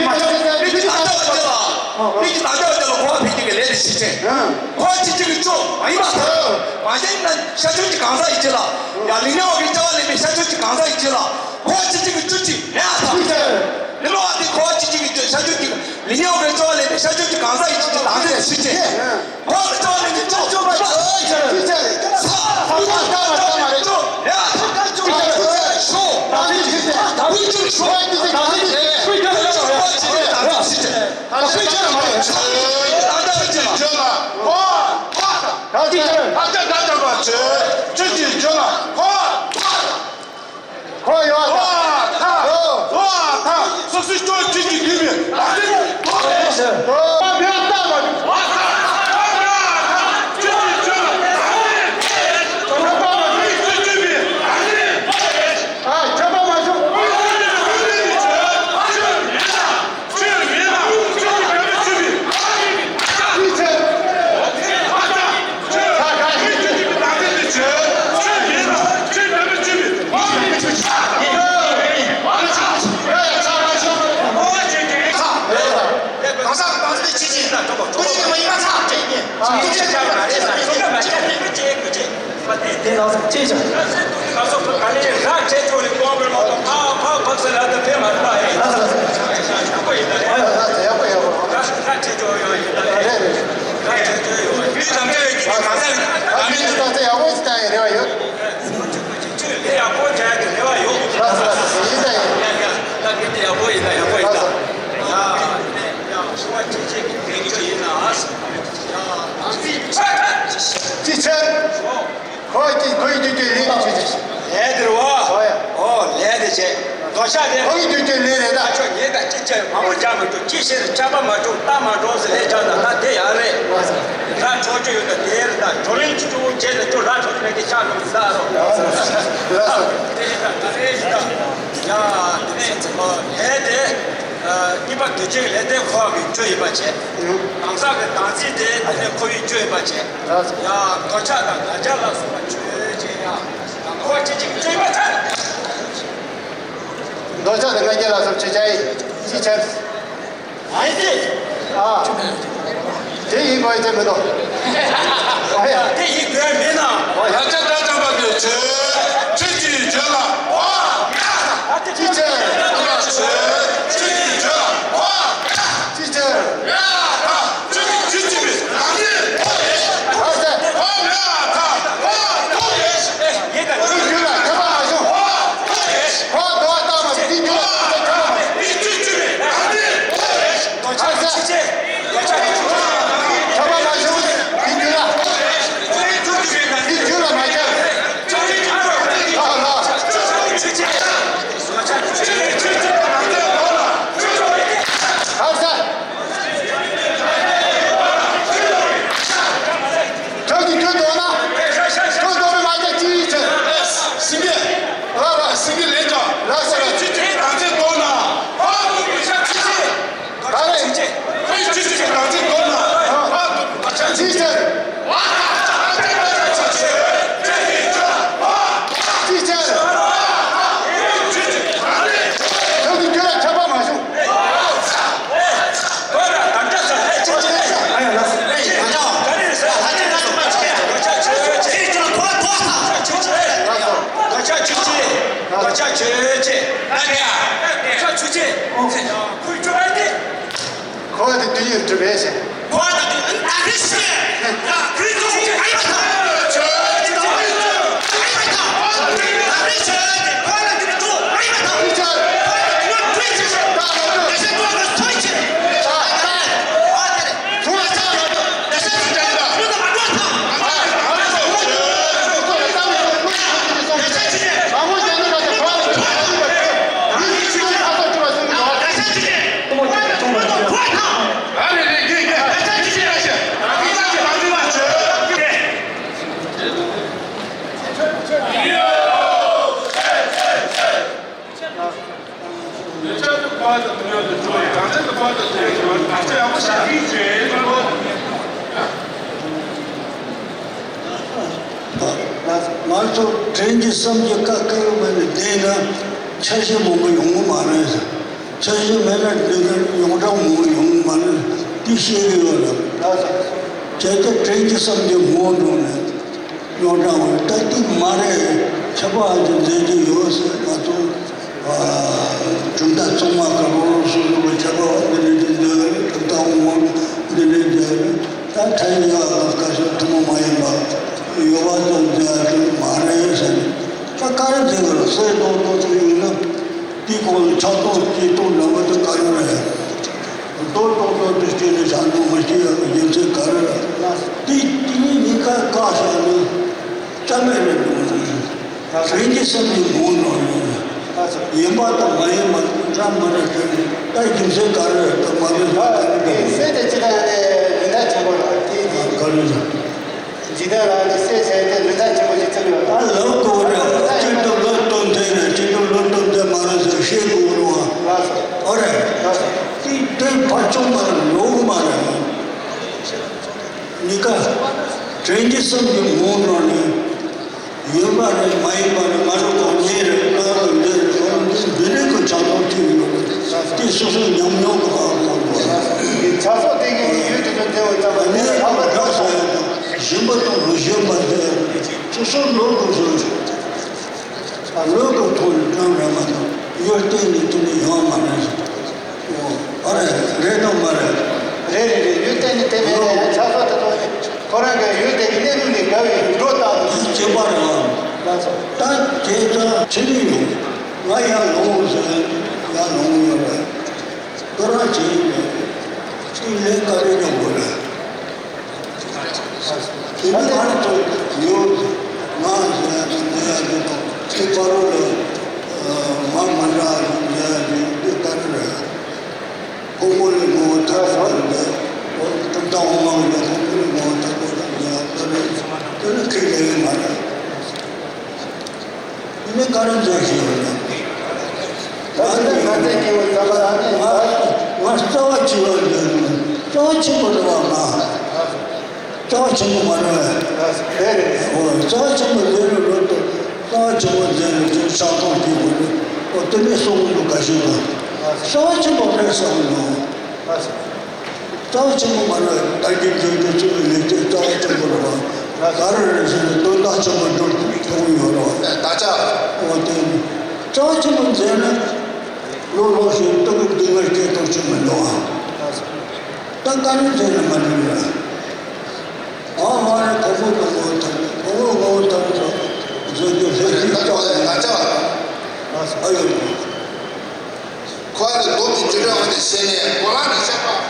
མི་མ་ཆགས། མི་གི་དང་ཆ་བ་ཅི་ལ། མི་གི་དང་ཆ་བ་ཅི་ལ་གོ་བ་འཕེལ་རྒྱས་ཀྱི་ལས་དེ་བྱེད་ཅན། གོ་བ་ཆེ་ཆུང་གི་ཆུ་མ་ཡིན་པ་དང་། མ་ཡིན་ན་ཤར་ཕྱོགས་ཀྱི་གང་ཟག་ཡིན་ཅི་ལ། ཡང་ལི་ཉི་ཧོ་གི་ལྕི་བ་ལེན་པའི་ཤར་ཕྱོགས་ཀྱི་གང་ཟག་ཡིན་ཅི་ལ། གོ་བ་ཆེ་ཆུང་གི་ཆུ་ཅིག་མེད་ཨ་ཐག་ཆོད། ལི་ཉི་ཧོ་དེ་གོ་བ་ཆེ་ཆུང་གི་ཆུ་ཤར་ཕྱོགས་ཀྱི། ལི་ཉི་ཧོ་གི་ལྕི་བ་ལེན་པའི་ཤར་ཕྱོགས་ཀྱི་གང་ཟག་ཡིན་ཅི་ཅི་དང་ཆ་བ་ཆེ་ཆུང་། ཁོ་ཡོད། ཨ་ཐ། ཨ་ཐ། སོ་སོའི་སྐྱོན་ཅི་ཅི་དུས་མེད། ཨ་ཐ། ཨ་ཐ། དེ་དེ་ལགས་སོ་ཅེས་བྱ། ཁ་སོ་ག་ལེ་ར་ཁྲེ་ཆོ་ལེ་ཀོང་པེ་མོ་ཏོ་ཕ་ཕ་ཕག་སེ་ལ་ད་ཕེ་མ་ར་ཨེ། ལགས་སོ་ལགས་སོ། ཡག་པོ་ཡིན་ད་ཡ། ཨ་ཡོ་ལགས་སོ་ལགས་སོ། ཡག་པོ་ཡོད་པ། རེད་རེད། ར་ཁྲེ་ཆོ་ཡོད་ཡོད་ཡུལ་དམ་ཆོས་ཡོད་ཀྱི་དེ་གང་ས་ཨ་མི་དུ་ད་ཚེ་ཡག་པོ་ཞིག་ད་ཡ་རེ་བ་ཡོད། ཁྱོད་ལས་ཡག་པོ་བྱ་ཡ་གི་རེ་བ་ཡོད། ལགས་སོ་ལགས་སོ། ཡིན་ད་ཡིན། ཡ་ཡ། ད་གི་དེ་ཡག་པོ་ཡིན་ད་ཡག་པོ་ཡིན་ད། ལགས་སོ། ཡ་ནས་ཡ་ཁོ་བ་ཁྲེ་ཆོ་གི་ལས་ཀྱི་ཡིན་ན་ཨ་སི། ཅི་ཆེ། ཁོ་ཅི་ཁོ་ཡི་དུས་དུས་ལས་ཀྱི་ཆེ་ཆེ། ལས་དེར་བ། ཨོ་ཡ། ཨོ་ལས་དེ་བྱས། དོ་ཤ་དེ། ཁོ་ཡི་དུས་དུས་ལས་རེད་ད། ཨ་ཆོ་ངེད་ད་ཅི་བྱས་མང་པོ་བྱ་མི་འགྲོ། ཅི་བྱས་ཆགས་པ་མ་འགྲོ་སྟ་མ་འགྲོ་ཟེར་ལས་བྱ་ད་ད་དེ་ཡང་རེད། ར་ཆོ་ཆོ་ཡོད་ད་དེ་རེད་ད། བགྲོ་གླེང་ཅི་ཅུ་བྱས་ད་ཅོ་ར་ཆོ་ཆོ་མེད་ཀྱི་ཤ་འགྲོ་མི་ཟ་རོ། ལགས་སོ་ལགས་སོ། དེ་རེད་ད་ད་རེད་ད། ཡ་དེ་ནས་ལས་དེ། གཉིས་པ་དོལ་རྒྱལ་ལས་དོན་ཁོ་བ་གི་སྤྱོད་ཡིན་པ་བྱས། གང་ཟག་གི་བདག་འཛིན་དེ་དེ་ནས་ཁོ་བོའི་སྤྱོད་ཡིན་པ་བྱས། ཡ་འདོད་ཆགས་དང་ང་རྒྱལ་ལ་སོགས་པ་ཆོས་ཅན་ཡ། ཁོ་བ་ཅི་ཅིག་སྤྱོད་པ་ཚར། འདོད་ཆགས་དང་ང་རྒྱལ་ལ་སོགས་ཆོས་ཅན་ཡིན། ཅི་ཆར། ཨ་ཡིན་ཏེ། ཨ། དེ་ཡིན་དགོས་ཚེ་མི་འདུག་ཨ་ཡ། དེ་ཡིན་དགོས་མིན་ན། ཡ་ཅག་ད་ཅག་པ་དེ་ཆོས་ཆོས་ཅི་ཡིན། ཅག་ཆོས་ཅན། ད་ག་ཡ། ཅག་ཆོས་ཅན། ཁོའི་ཆོས་ཨ་ནི། ཁོ་བ་དེ་དུས་ཡུན་བྲི་བས་ཤིང་། ཁོ་བ་དེ་དུས་ཨ་ནི་ད་རེ་ཤི། ཡ་ཁོའི་ཆོས་ཅན་ཨ་ཡི་མ་ཐག་ཆོས་ཅན་ཨ་ཡི་མ་ཐག་ཨ་ཡི་མ་ཐག་ཁོ་བ་དེ་དུས་ཨ་ནི་ད་རེ་ཤི། ཁོ་བ་དེ་དུས་ཨ་ནི་ད་རེ་ཤི། ཁོ་བ་དེ་དུས་ཨ་ནི་ད་རེ་ཤི། ཁོ་བ་དེ་དུས་ཨ་ནི་ད་རེ་ཤི། ང་ཚོ་དྲིན་གྱིས་བསམ་གྱིས་བཀའ་བཀའ་ཡོད་མེད་ནས་བསྡད་ན་འཆར་གཞི་མང་པོ་ཡོང་གི་མ་རེད། འཆར་གཞི་མེད་ན་བསྡད་ན་ཡོངས་གྲགས་མང་པོ་ཡོང་གི་མ་རེད། དེ་ཤེས་ཀྱི་ཡོད་རེད། བྱས་ཏེ་དྲིན་གྱིས་བསམ་གྱིས་མ་འགྲོ་ནས། རྙོག་དྲ་བར་ལྟ་དུས་མ་རེད། ཁྱབ་པ་ཅིག་མཛད་ཀྱི་ཡོད་ཟེར། ང་ཚོ་གྲུབ་མཐའ་གཙང་མ་གི་རོགས་རོགས་སོ་སོ་གི་ཁྱབ་པ་འདི་འདྲ་ཅིག་མཛད་རེད། གྲུབ་མཐའ་དབང་མོ་འདི་འདྲ་མཛད་རེད། ད་ཐ་ཡི་ཡག་ལ་བཀའ་ཤག་ཐུན་མོང་མ་ཡིན་པ་ཡོད་པ་ཙམ་མཛད་ཡག་མ་རེད་ཟེར། ད་ག་རེ་མཛད་དགོས་རེད། གསལ་ཏོག་ཏོ་ཅིག་ཡོད་ན་དེའི་སྐོར་ལ་ཕྱག་རྟགས་སྐྱེས་རྟགས་འདྲ་མི་འདུག་ག་ཡོད་རེད། རྡོ་ཏོག་ཏོག་དེ་སྐྱེས་ནས་བཞག་འདུག་མ་སྐྱེས་ཡག་གི་རྒྱུ་མཚན་ག་རེ་རེད། དེ་དེ་གཉིས་གཉིས་ཀ་བཀག་བཞག་ན་རྩ་མེད་རེད་འདུག་དྲིན་གྱིས་བསམ་གྱིས་མ་འགྲོ་ནས། ཡིན་པ་དང་མ་ཡིན་པ་འདྲ་མི་འདྲ་དེ་ད་རྒྱུ་མཚན་ག་རེ་རེད། ད་མ་ལུས་ད་ག་རེ་རེད། སེམས་དེ་ཅི་ལྟར་ཡང་ནས་མི་འདྲ་ཆེན་པོ་ལ་དེ་དེ། ག་རེ་རེད། འཇིག་རྟེན་རང་གི་སྲས་བྱས་ཏེ་ལུས་ཐག་ཆོད་པོ་ཞིག་བརྩི་དགོས། ད་ལོ་དགུ་རེད། གཅིག་ཏུ་ལོ་སྟོང་ཐེངས་རེད། གཅིག་ཏུ་ལོ་སྟོང་ཐེངས་མ་རེད་ཟེར་བཤད་དགོས་རེད་བ། ལགས་སོ། ཨོ་རེད། ལགས་སོ། དེ་དེ་ཕར་ཕྱོགས་མ་རེད། ལོག་མ་རེད། གཉིས་ཀ་དྲིན་གྱིས་བསམ་གྱིས་མ་འགྲོ་ནས། ཡིན་པ་རེད་མ་ཡིན་པ་རེད། ང་རང་གང་ཉིད་རེད། ང་རང་འདི་རེད། འོ་འདི་འདི་རིགས་ཀྱི་ཆགས་སྡང་ཅིག་ཡོད་རེད། དེ་སོ་སོའི་ཉམས་མྱོང་གི་ཁ་ཁོང་དུ་ཆགས་སོགས་དེ་གའི་ཡུལ་དེ་ཚོ་བདེ་བོ་ཙམ་པ་ནི་ལྷག་པར་དགའ་སོང་ཡོད་དང་། ཞུམ་པ་དང་མི་ཞུམ་པ་དེ་སོ་སོའི་ལུས་ཀྱི་བཟོ་ཞིག་ལུས་ཀྱི་ཐོག་ནས་བཀྲམ་ར་མ་གཏོགས་ཡུལ་གཏན་ནས་དེ་ནས་ཡོང་མ་རེད། ཨོ་ཨ་རེད། རེད་དང་མ་རེད། རེད་རེད་རེད། ཡུལ་གཏན་ནས་དེ་མེད་ནས་ཡང་ཆགས་སོགས་དེ་ཚོ་ཁོ་རང་གི་ཡུལ་དེ་གི་གནས་ལུགས་ནས་དགའ་བའི་འགྲོ་སྟངས་དེ་སྐྱེས་པ་རེད་བ། ལགས་སོ། ད་དེ་ཚོ་ཕྱི་ནས་ཡོང་། ང་ཡར་ལོངས་ཟེར། ཡར་ལོངས་ཡོད་རེད། ཁོ་རང་བྱས་ཡིན་པས། དེ་ལས་ཀ་རེ་ཡོང་དགོས་རེད། དེ་ནི་ང་ཚོ་ཡོད། ང་ཟེར་ཡ་དང་འདི་ཡ་དེ་དང་དེ་བར་ལ་མ་མ་འདྲ་ཡ་དེ་འདི་ལྟ་གི་རེད། ཕོ་མོ་ལས་ངོ་བོ་ཐག་པ་འདི་གྲུབ་མཐའ་དབང་མ་ཡོད། ཕོ་མོ་ལས་ངོ་བོ་ཐག་པ་འདི་ཡ་ལྟ་རེད། དེ་ནི་ཁས་ལེན་ཡོད་མ་རེད། དེ་ནས་བཀའ་དྲིན་མཛད་བཞིན་ཡོད་ལ། ད་དེ་ནས་ང་ཚོའི་སྐྱེ་བོ་ཚང་མ་ལ་ནི་ང་ང་རྩ་བ་ཆེ་བ་མཛད་ནས་རྩ་བ་ཆེན་པོ་རེད་བ། ང་རྩ་བ་ཆེན་པོ་མ་རེད་བས། རེད་རེད། འོ་རྩ་བ་ཆེན་པོ་མཛད་ནས་རོལ་དུ་རྩ་བ་ཆེན་པོ་མཛད་ནས་ཅིག་ཕྱག་རྡོར་གྱི་འོ་རེད། འོ་དེ་ནས་གསུང་གི་འདུག་ག་ཞིག་ལ་རྩ་བ་ཆེན་པོ་རེད་བསམ་གི་འདུག་རྩ་བ་ཆེན་པོ་མ་རེད། ད་གིན་དེ་འདྲ་ཚོ་ལས་དེ་རྩ་བ་ཆེན་པོ་རེད་བ། ག་རེ་རེད་ཟེར་ན་དོན་དག་ཆེན་པོ་འགྲོ་ཐུབ་ཡོད་རེད་བ། ད་ཆ། འོ་དེ་རྩ་བ་ཆེན་པོ་མཛད་ན་ལོ་ལོ་ཞིག་སྟོབས་ཀྱི་སྡུག་བསྔལ་སྐྱེ་ཐུབ་ཀྱི་མི་འདུག་ཨ། ད་བཀའ་དྲིན་མཛད་ན་མ་འགྲིག་རེད། ཨ་མ་རེད། ཕོ་མོ་དང་ངོ་ཐབས་ཕོ་མོ་ངོ་ཐབས་ཚོ་བཟོ་རྒྱུ་ལྷོད་ཀྱི་ད་ཆ་བ་ད་ཆ་བ། ཨ་ཡོད། ཁོ་ལ་རྡོ་བའི་རྒྱུ་འབྲས་དབང་དུ་བྱས་ནས་གོ་ལ་གི་བཤད་པ་ཨ་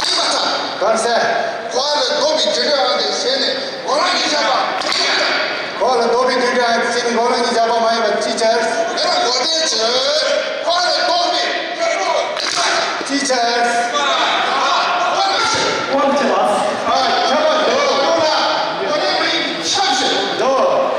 ཡིན་པ་དང་། གང་ཟེར། ཁོ་ལ་རྡོ་བའི་རྒྱུ་འབྲས་དབང་དུ་བྱས་ནས་གོ་ལ་གི་བཤད་པ་ཨ་ཡིན་པ་དང་། ཁོ་ལ་རྡོ་བའི་རྒྱུ་འབྲས་དབང་དུ་བྱས་ནས་གོ་ལ་གི་བཤད་པ་མ་ཡིན་པ་ཅི་བྱས། དེ་ལ་གོ་བདེ་བྱས། ཁོ་ལ་རྡོ་བའི་རྒྱུ་འབྲས་དབང་དུ་ཅི་བྱས། ཁོ་ལ་ཁྱབ་པ་འདོད་ལ་གོ་ལ་མི་ཁྱབ་ཞིག་འདོད།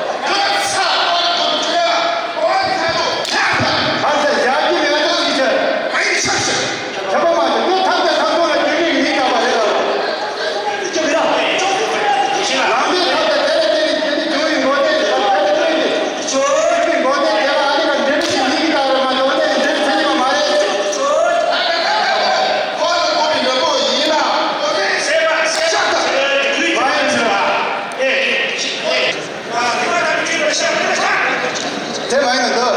དེ་མ་ཡིན་ན་འདོད།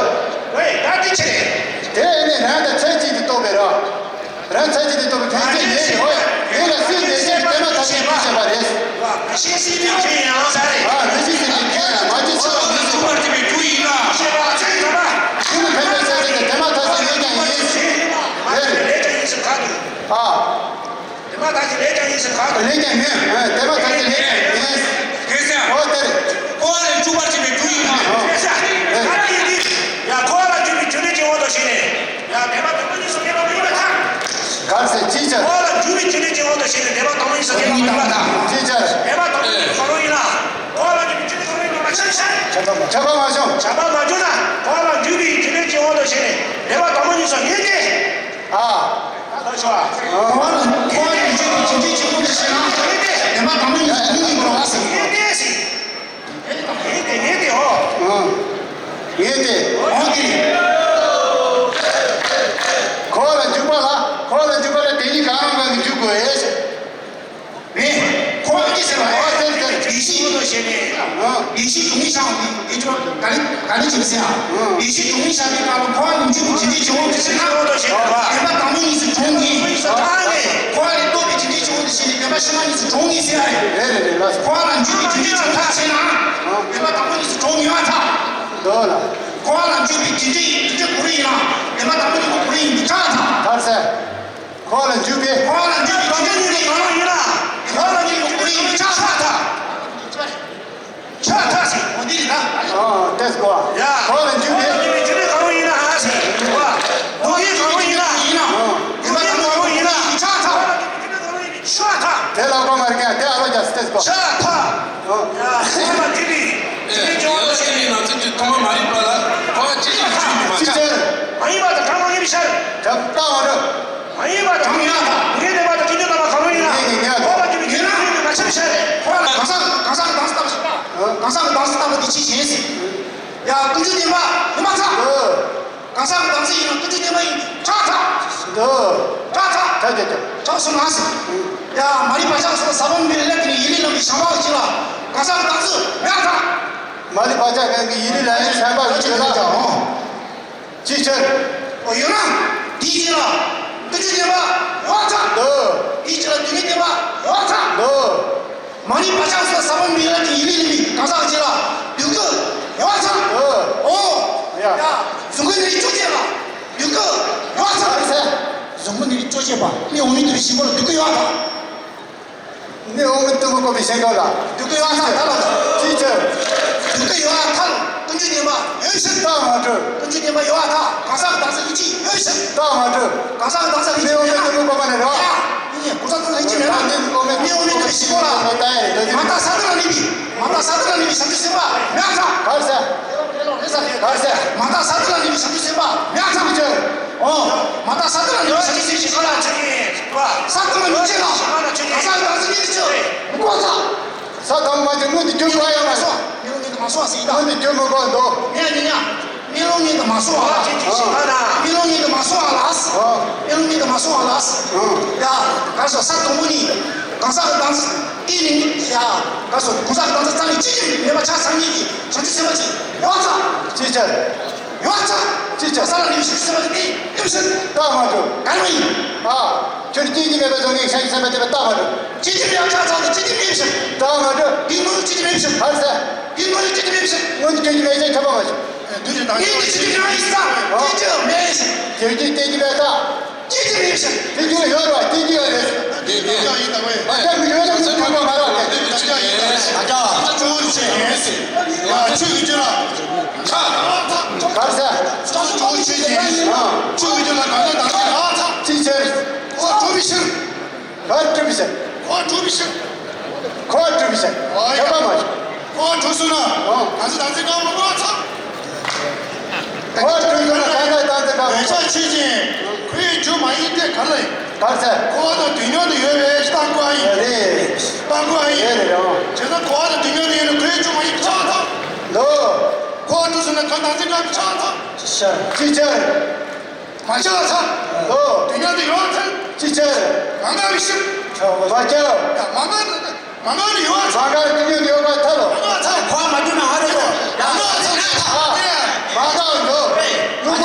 ད་དེ་ཆེ་རེད། དེ་ནས་རང་དང་ཚད་གཅིག་ཏུ་རྟོགས་པའི་རོ། རང་ཚད་གཅིག་ཏུ་རྟོགས་པའི་ཕན་ཚུན་ཉེ་ཞིང་འོ། དེ་ལ་སུས་དེ་བཞིན་གྱི་དེ་མ་ཐག་ཏུ་ཉེ་ཞིང་བྱེད་པ་རེད། ཤེས་སྲིད་པའི་ཆོས་ཡང་ས་རེད། ཨ་དེ་བཞིན་གྱི་ཆོས་ཡང་མ་བྱེད་ཆེས་པ་མིན་ཟེར་བ། ཐུག་པར་བྱེད་པའི་རྒྱུ་ཡིན་ལ། ཤེས་པ་ཚད་ཡིན་པ། ཀུན་ནས་ཕན་པའི་ཆ་ཤས་དེ་དེ་མ་ཐག་ཏུ་ཉེ་ཀྱང་ཡིན། རེད། ལས་ཀྱང་ཡིན་ཟེར་ཁ་ཐུག་ཨ། དེ་མ་ཐག་ཏུ་ལས་ཀྱང་ཡིན་ཟེར་ཁ་ཐུག་ལས་ཀྱང་མིན། ཨ་དེ་མ་ཐག་ཏུ་ལས་ཀྱང་མིན། གལ་སྲིད། འོ་དེ་རེད། འཁོར་བ་ལས་འཇུག་པར་བྱེད་པའི་རྒྱུ་ཡིན་ལ། ཨ། གལ་སྲིད། ད་དེ་ཡིན་དུས། ཡང་འཁོར་བ་ལ་འཇུག་པའི་རྒྱུ་འབྲས་ཀྱི་དབང་དུ་བྱས་ནས། ཡང་བདེན་པ་དང་པོ་གཉིས་སུ་ངེས་པ་མ་ཡིན་པར་ཐལ། གལ་སྲིད་ཅི་ཕྱིར། འཁོར་བ་ལ་འཇུག་པའི་རྒྱུ་འབྲས་ཀྱི་དབང་དུ་བྱས་ནས་བདེན་པ་དང་པོ་གཉིས་སུ་ངེས་པ་མ་ཡིན་པར་ཐལ། ཅི་ཕྱིར། བདེན་པ་དང་པོ་གཉིས་གང་རུང་ཡིན་ལ། འཁོར་བ་ལ་འཇུག་པའི་རྒྱུ་འབྲས་གང་རུང་ཡིན་པར་ཐལ། ཁྱབ་པ་མ་བྱུང་། ཁྱབ་པ་མ་བྱུང་ན། འཁོར་བ་ལ་འཇུག་པའི་རྒྱུ་འབྲས་ཀྱི་དབང་དུ་བྱས་ནས་བདེན་པ་དང་པོ་གཉིས་སུ་ངེས་ཏེ། ཨ། ད་ལྟ་ཤོག་ཨ། འཁོར་བ་ལ་འཁོར་བ་ལ་འཇུག་པའི་རྒྱུ་འབྲས་ཀྱི་དབང་དུ་བྱས་ན། བདེན་པ་དང་པོ་གཉིས་སུ་ངེས་ཡིན་པར་བ་ཟེར། ངེས་ཏེ་ཟེར། ངེས་ཏེ་ངེས་ཏེ་འོ། ཨང་། ངེས་ཏེ། འོ་དེ་རེད། འཁོར་བ་ལ་འཇུག་པ་ལ། འཁོར་བ་ལ་འཇུག་པ་ལ་དེ་གཉིས་གང་རུང་གང་གིས་འཇུག་དགོས་ཟེར། རེད། འཁོར་བ་ཅི་ཟེར་བ་རེད། འོ་དེ་དེ་དེ། ཡེ་ཤེས་ཀྱི་དབང་དུ་བྱས་ནས། ཨང་། ཡེ་ཤེས་གྲོང་ཉིད་བཞག་པའི་དེ་ཚོ་ག་ལེ་ག་ལེ་བྱེད་ཟེར་ཡ། ཨང་། ཡེ་ཤེས་གྲོང་ཉིད་བཞག་པའི་སྐབས་ལ་འཁོར་བ་ལ་འཇུག་པའི་རྒྱུ་འབྲས་ཀྱི་དབང་དུ་བྱས་ན། བདེན་པ་དང་པོ་གཉིས་སུ་གྲོངས་ངེས། གྲོངས་ངེས་སུ་ཐལ་ངེས། འཁོར་བ་ལས་ལྡོག་པའི་རྒྱུ་འབྲས་ཀྱི་དབང་དུ་བྱས་ནས་བདེན་པ་ཕྱི་མ་གཉིས་སུ་གྲོངས་ངེས་ཟེར་ཡ་རེད། རེད་རེད་རེད་ལགས་སོ། འཁོར་བ་ལ་འཇུག་པའི་རྒྱུ་འབྲས་ཀྱི་དབང་དུ་བྱས་ན། བདེན་པ་དང་པོ་གཉིས་སུ་གྲོངས་ངེས་པར་ཐལ། འདོད་ལ། འཁོར་བ་ལ་འཇུག་པའི་རྒྱུ་འབྲས་རྒྱུ་འབྲས་གང་རུང་ཡིན་ན། བདེན་པ་དང་པོ་གཉིས་ཀྱི་གང་རུང་ཡིན་པས་ཁྱབ་པར་ཐལ། ཐལ་ཟེར། འཁོར་བ་ལ་འཇུག་པའི། འཁོར་བ་ལ་འཇུག་པའི་རྒྱུ་འབྲས་གང་རུང་ཡིན་ན། འཁོར་བ་ལ་འཇུག་པའི་རྒྱུ་འབྲས་གང་རུང་ཡིན་པས་ཁྱབ་པར་ཐལ། ཁྱབ་པར་ཐལ་ཟེར། འོ་འདི་རེད་ད། ཨ་ཏེས་གོ། ཡ། འཁོར་བ་ལ་འཇུག་པའི། འཁོར་བ་ལ་འཇུག་པའི་རྒྱུ་འབྲས་གང་རུང་ཡིན་ན་ཟེར། འདོད་པའི་གང་རུང་ཡིན་ན། ཡིན་ན། འདོད་པའི་གང་རུང་ཡིན་ན། ཁྱབ་པར་ཐལ། ཁྱབ་པར་ཐལ། དེ་ལ་གོ་མ་རེད་ཀྱང་དེ་ཨ་ལོ་རྒྱ་སི་ཏེས་གོ། ཁྱབ་པར་ཐལ། ཨོ། ཡ། ཁྱབ་པར་ཐལ། ཨེ། ཡ་ཡ་ཡ་ཡ། ང་ཚོ་གི་ཐོག་མ་མ་རིག་པ་ལ་འཁོར་བ་ཅི་ཞིག་འཇུག་མ་ཅི་ཆགས། ཆགས། མ་ཡིན་པ་དང་གྲངས་མ་ངེས་པའི་ཕྱིར། ཁྱབ་བཏང་བ་རེད། མ་ཡིན་པ་དང་ངེས་པ་དང་ངེས་པ་དང་ངེས་པ་དང་ངེས་པ་གང་རུང་ཡིན་ན། ངེས་ངེས་ངེས། འཁོར་བ་ལ་འཇུག་པའི་རྒྱུ་འབྲས་མ་ཁྱབ་པའི་ཕྱིར་རེད། འཁོར་བ་ལ་གང་ཟག་གང་ཟག་གི་གདངས་སུ་བཏགས་པ་ཞིག་ལ། གང་ཟག་གི་གདངས་སུ་བཏགས་པ་དེ་ཅི་ཞེས་ཟེར། ཡ་ཀུན་འབྱུང་བདེན་པ་ཡིན་མ་ཚད། ཨོ། གང་ཟག་གི་གདངས་སུ་ཡིན་ན་ཀུན་འབྱུང་བདེན་པ་ཡིན་ཁྱབ་པར་ཐལ། འདོད། ཁྱབ་པར་ཐལ། ཁྱབ་ཁྱབ་ཁྱབ། ཁྱབ་སོང་ང་ཟེར། ཡ་མ་རིག་པ་ཅག་སོགས་ས་བོན་པའི་ཀླད་ཀྱི་ཡིད་ལས་ལངས་པའི་བྱམས་པ་གཅིག་ལ་གང་ཟག་གི་གདངས་སུ་མེད་པར་ཐལ། མ་རིག་པ་ཅག་གང་གི་ཡིད་ལས་ལངས་པའི་བྱམས་པ་གཅིག་ལ། ཅིའི་ཕྱིར། ཨོ་ཡོད་ན། དེའི་རྗེས་ལ། ཀུན་འབྱུང་བདེན་པ་ཡོད་པར་ཐལ། འདོད། དེའི་རྗེས་ལ་སྡུག་བསྔལ་བདེན་པ་ཡོད་པར་ཐལ། འདོད། མ་རིག་པ་ཅག་སོགས་ས་བོན་པའི་ཀླད་ཀྱི་ཡིད་ལས་ལངས་པའི་གང་ཟག་གཅིག་ལ་སྡུག་ཀུན་ཡོད་པར་ཐལ། འདོད། ཨོ། ཡ། ཡ། གཟུགས་སྐུ་ནད་རིགས་བཅོ་བརྒྱད་ལ་སྡུག་ཀུན་ཡོད་པར་ཐལ། གཟུགས་སྐུ་ནད་རིགས་བཅོ་བརྒྱད་པ་མི་འོ་མའི་དུག་ལ་ཞིམ་པོ་ལ་སྡུག་ཀུན་ཡོད་པར་ཐལ། ནི་འོ་མའི་དུག་མི་གོ་བའི་ཞིང་ཁམས་ལ། སྡུག་ཀུན་ཡོད་པར་ཐལ། ཅིའི་ཕྱིར། སྡུག་ཀུན་ཡོད་པར་ཐལ། ཀུན་འབྱུང་བདེན་པ་ཡོད་ཕྱིར། རྟགས་མ་གྲུབ། ཀུན་འབྱུང་བདེན་པ་ཡོད་པར་ཐལ། གང་ཟག་གི་གདངས་སུ་ཡིད་ཆེས་ཡོད་ཕྱིར། རྟགས་མ་གྲུབ། གང་ཟག་གི་གདངས་སུ་ཡིད་ཆེས་མེད་ན། ནི་འོ་མའི་དུག་མི་གོ་བ་ནི་རེད་བ། ཡ། ནི་གང་ཟག་གི་གདངས་སུ་ཡིད་ཆེས་མེད་ན། ནི་འོ་མའི་དུག་མི་གོ་བ་ནི་རེད་བ། མ་རྟགས་ས་དེ་ལ་གནས་པའི། མ་རྟགས་ས་དེ་ལ་གནས་པའི་བྱང་ཆུབ་སེམས་དཔའ་མེད་པར་ཐལ། ག་རེ་ཟེར། ག་རེ་ཟེར། མ་རྟགས་ས་དེ་ལ་གནས་པའི་བྱང་ཆུབ་སེམས་དཔའ་མེད་པར་ཐལ། ཅིའི་ཕྱིར། ཨོ། མ་རྟགས་ས་དེ་ལ་གནས་པའི་བྱང་ཆུབ་སེམས་དཔའ་ལ་ཅི་ཡིན། ས་དེ་ལ་གནས་པའི་བྱང་ཆུབ་སེམས་དཔའ་ལ་ཅི་ཡིན། གང་ཟག་གི་གདངས་སུ་ཡིད་ཆེས་མི་དགོས་ས། ས་དང་པོ་མ་གྱུར་སྔོན་དུ་གྱུར་དགོས་ཡོད་མ་རེད། མི་རུང་ངེས་དུ་མ་སོང་བ་ཟེར་ཡིན་ད། སྔོན་དུ་གྱུར་མི་དགོས་འདུག་ཉན་ཉན་ཉན། མི་རུང་ངེས་དུ་མ་སོང་བ་ལ། ཨ། མི་རུང་ངེས་དུ་མ་སོང་བ་ལ། ཨ། མི་རུང་ངེས་དུ་མ་སོང་བ་ལ། ཨ། ཡ། ག་རེ་ཟེར། ས་དང་པོ་ནི། གང་ཟག་གི་གདངས་སུ་བལྟས་ནས་ནི། ཡ། ག་རེ་ཟེར། གང་ཟག་གི་གདངས་སུ་རྩ་ནས་བརྗོད་ཀྱི་མེད་པ་ཆ་ཚང་ཉིད་ཀྱི་བྱང་ཆུབ་སེམས་དཔའ་ཅིག་ཡོད་ཚ། ཅིའི་ཕྱིར། ཡོད་ཚ། ཅིའི་ཕྱིར། ས་ལ་ནི་བྱང་ཆུབ་སེམས་དཔའ་ཅིག་ཡོད་ཕྱིར། རྟགས་མ་གྲུབ། ག་རེ་ཡིན། ཨ། ཁྱོད་སྐྱེ་རྒྱུ་མེད་པའི་བཟོ་ངེས་ཤ་ཤི་སེམས་པ་དེ་བས་རྟགས་མ་གྲུབ། སྐྱེ་རྒྱུ་མེད་པ་ཆ་ཚང་དུ་སྐྱེ་རྒྱུ་མེད་ཕྱིར། རྟགས་མ་གྲུབ། འདི་སྔོན་སྐྱེ་རྒྱུ་མེད་ཕྱིར། ག་རེ་ཟེར། འདི་སྔོན་སྐྱེ་རྒྱུ་མེད་ཕྱིར། སྔོན་སྐྱེ་རྒྱུ་མེད་ཕྱིར་ཁྱབ་པ་མ་བྱུང་། འདི་ནི་སྐྱེ་རྒྱུ་མེད་ཕྱིར། ཨ། སྐྱེ་རྒྱུ་མེད་ཕྱིར། སྐྱེ་རྒྱུ་སྐྱེ་རྒྱུ་མེད་རྟགས། སྐྱེ་རྒྱུ་མེད་ཕྱིར། སྐྱེ་རྒྱུ་ཡོད་རེད་བ། སྐྱེ་རྒྱུ་ཡོད་རེད། འདི་འདི་ཡང་ཡིན་དང་བས། ཨ་ཅག་མི་ཡོད་ན་མི་ཐུབ་པ་མ་རེད། འདི་འདི་ཅི་ཡིན། ཨ་ཅག་ཨ་ཅག་གཙོ་བོ་ཆོས་ཅན། ཡ་ཆོས་ཀྱི་རྒྱུད་ལ། ཆགས། ག་རེ་ཟེར། གཙོ་བོ་ཆོས་ཅན། ཆོས་ཀྱི་རྒྱུད་ལ་གང་ཟག་གདངས་སུ་ཡོད་ཚ། ཅིའི་ཕྱིར། འཁོར་བ་གྲུབ་པའི་ཕྱིར། ག་རེ་གྲུབ་པའི་ཕྱིར། འཁོར་བ་གྲུབ་པའི་ཕྱིར། འཁོར་བ་གྲུབ་པའི་ཕྱིར། ཨོ་ཡ། ཁྱབ་པ་མ་བྱུང་། འཁོར་བ་གྲུབ་སོང་ན། ཨོ། གང་ཟག་གདངས་སུ་ཡོད་མི་དགོས་ཚ། འཁོར་བ་གྲུབ་སོང་ན་གང་ཟག་གདངས་སུ་ཡོད། འོ་ཡ། ཆོས་ཅན། ཁོའི་རྒྱུ་མ་ཡིན་ཏེ་ག་ལ་ཡིན། ག་རེ་ཟེར། འཁོར་བ་དང་དུས་མཉམ་དུ་ཡོད་པའི་རྟགས་འཁོར་བ་ཡིན། རེད། རྟགས་འཁོར་བ་ཡིན། རེད་རེད་རེད། བྱས་ན་འཁོར་བ་དང་དུས་མཉམ་དུ་ཡོད་ན་ཁོའི་རྒྱུ་མ་ཡིན་པས་ཁྱབ་པར་ཐལ། འདོད། འཁོར་བ་གྲུབ་སོང་ན་གང་གདངས་སུ་ཡོད་པས་ཁྱབ་པར་ཐལ། ཅིའི་ཕྱིར། ཅིའི་ཕྱིར། མ་ཁྱབ་པར་ཐལ། འདོད། དུས་མཉམ་དུ་ཡོད་པར་ཐལ། ཅིའི་ཕྱིར། མ་འགགས་པའི་ཕྱིར། མ་ཁྱབ། ཡ་མ་འགགས་ན། མ་འགགས་ན་ཡོད་པར་ཐལ། མ་འགགས་ན་དུས་མཉམ་དུ་ཡོད་པར་ཐལ་ལོ། མ་འགགས་ཐལ། འཁོར་བ་མ་གྲུབ་ན་ཨ་རེ་ལོ། མ་འགགས་ཐལ། ཨ། མ་འགགས་འདོད།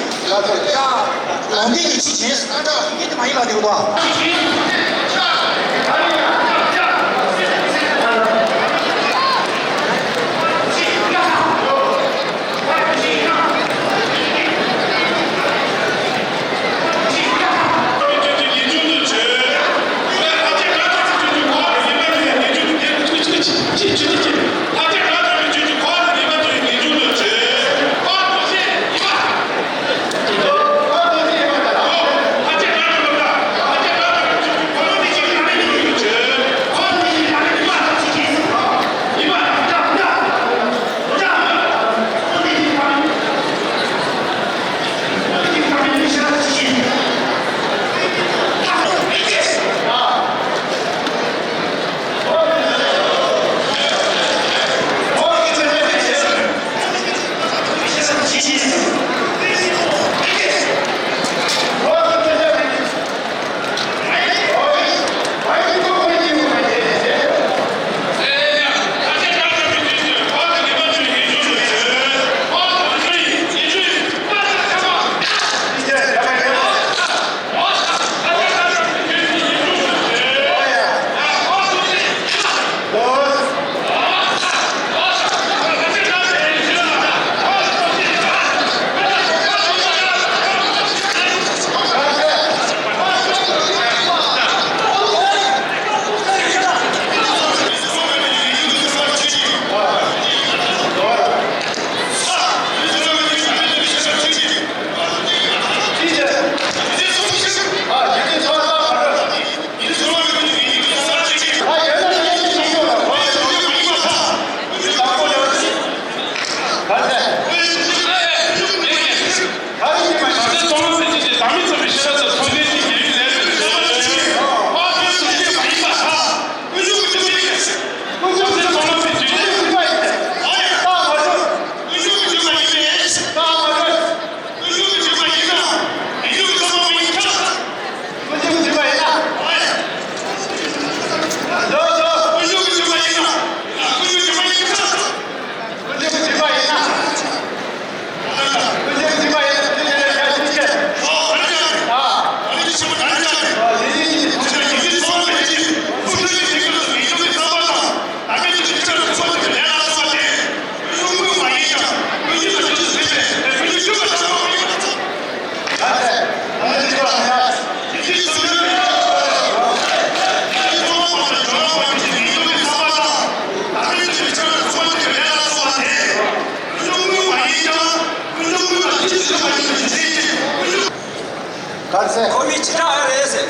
ལ་དེ་ཡ། ལོང་དེ་གི་ཅི་བྱས་ས་ད་ཡིན་གྱི་མ་ཡིན་ལ་དེ་གོ།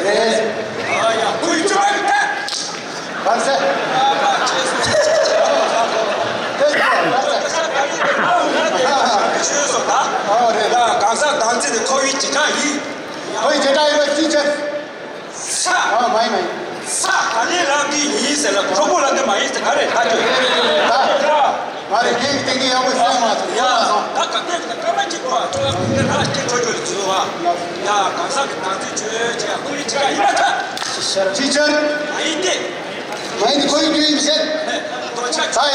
རེད། ཨ་ཡ། ཁོའི་ཅོ་ཨེ་ཏ། གང་ཟེར། ཨ་མ་ཁྱེད་སོང་། ཁྱེད་སོང་། གང་ཟེར། ཁྱེད་སོང་ད། ཨོ་རེད། ད་གང་ཟག་བདག་འཛིན་དེ་ཁོ་བོའི་བྱེ་བྲག་ཡིན། ཁོ་བོའི་བྱེ་བྲག་ཡིན་པ་ཅི་བྱེད། ས། ཨ་མ་ཡིན་མ་ཡིན། ས་ག་ལེ་ལབ་དེ་ཡིན་ཟེར་ལ་གྲོགས་པོ་ལབ་དེ་མ་ཡིན་ཟེར་ག་རེ་ད་ཁྱོད། ད། ང་རེ་ཁྱེད་ཀྱི་སྟེང་གི་ཡག་པོ་གསན་མ་སོང་། ཡ། ད་ག་དེ་ད་ཀ་མ་གཅིག་པ་ཁྱོད་ལ་ཁྱེད་ཁྱོད་ཁྱོད་ལ་བྱུང་བ། ཡ། གང་ཟག་གི་བདག་འཛིན་བྱོས་བྱས་ཁོ་ཡི་ཅི་ག་ཡིན་པ་ད། ཅི་ཆར། ཅི་ཆར། མ་ཡིན་ཏེ། མ་ཡིན་ཏེ་ཁོ་ཡི་རྒྱུ་ཡིན་ཟེར། ད་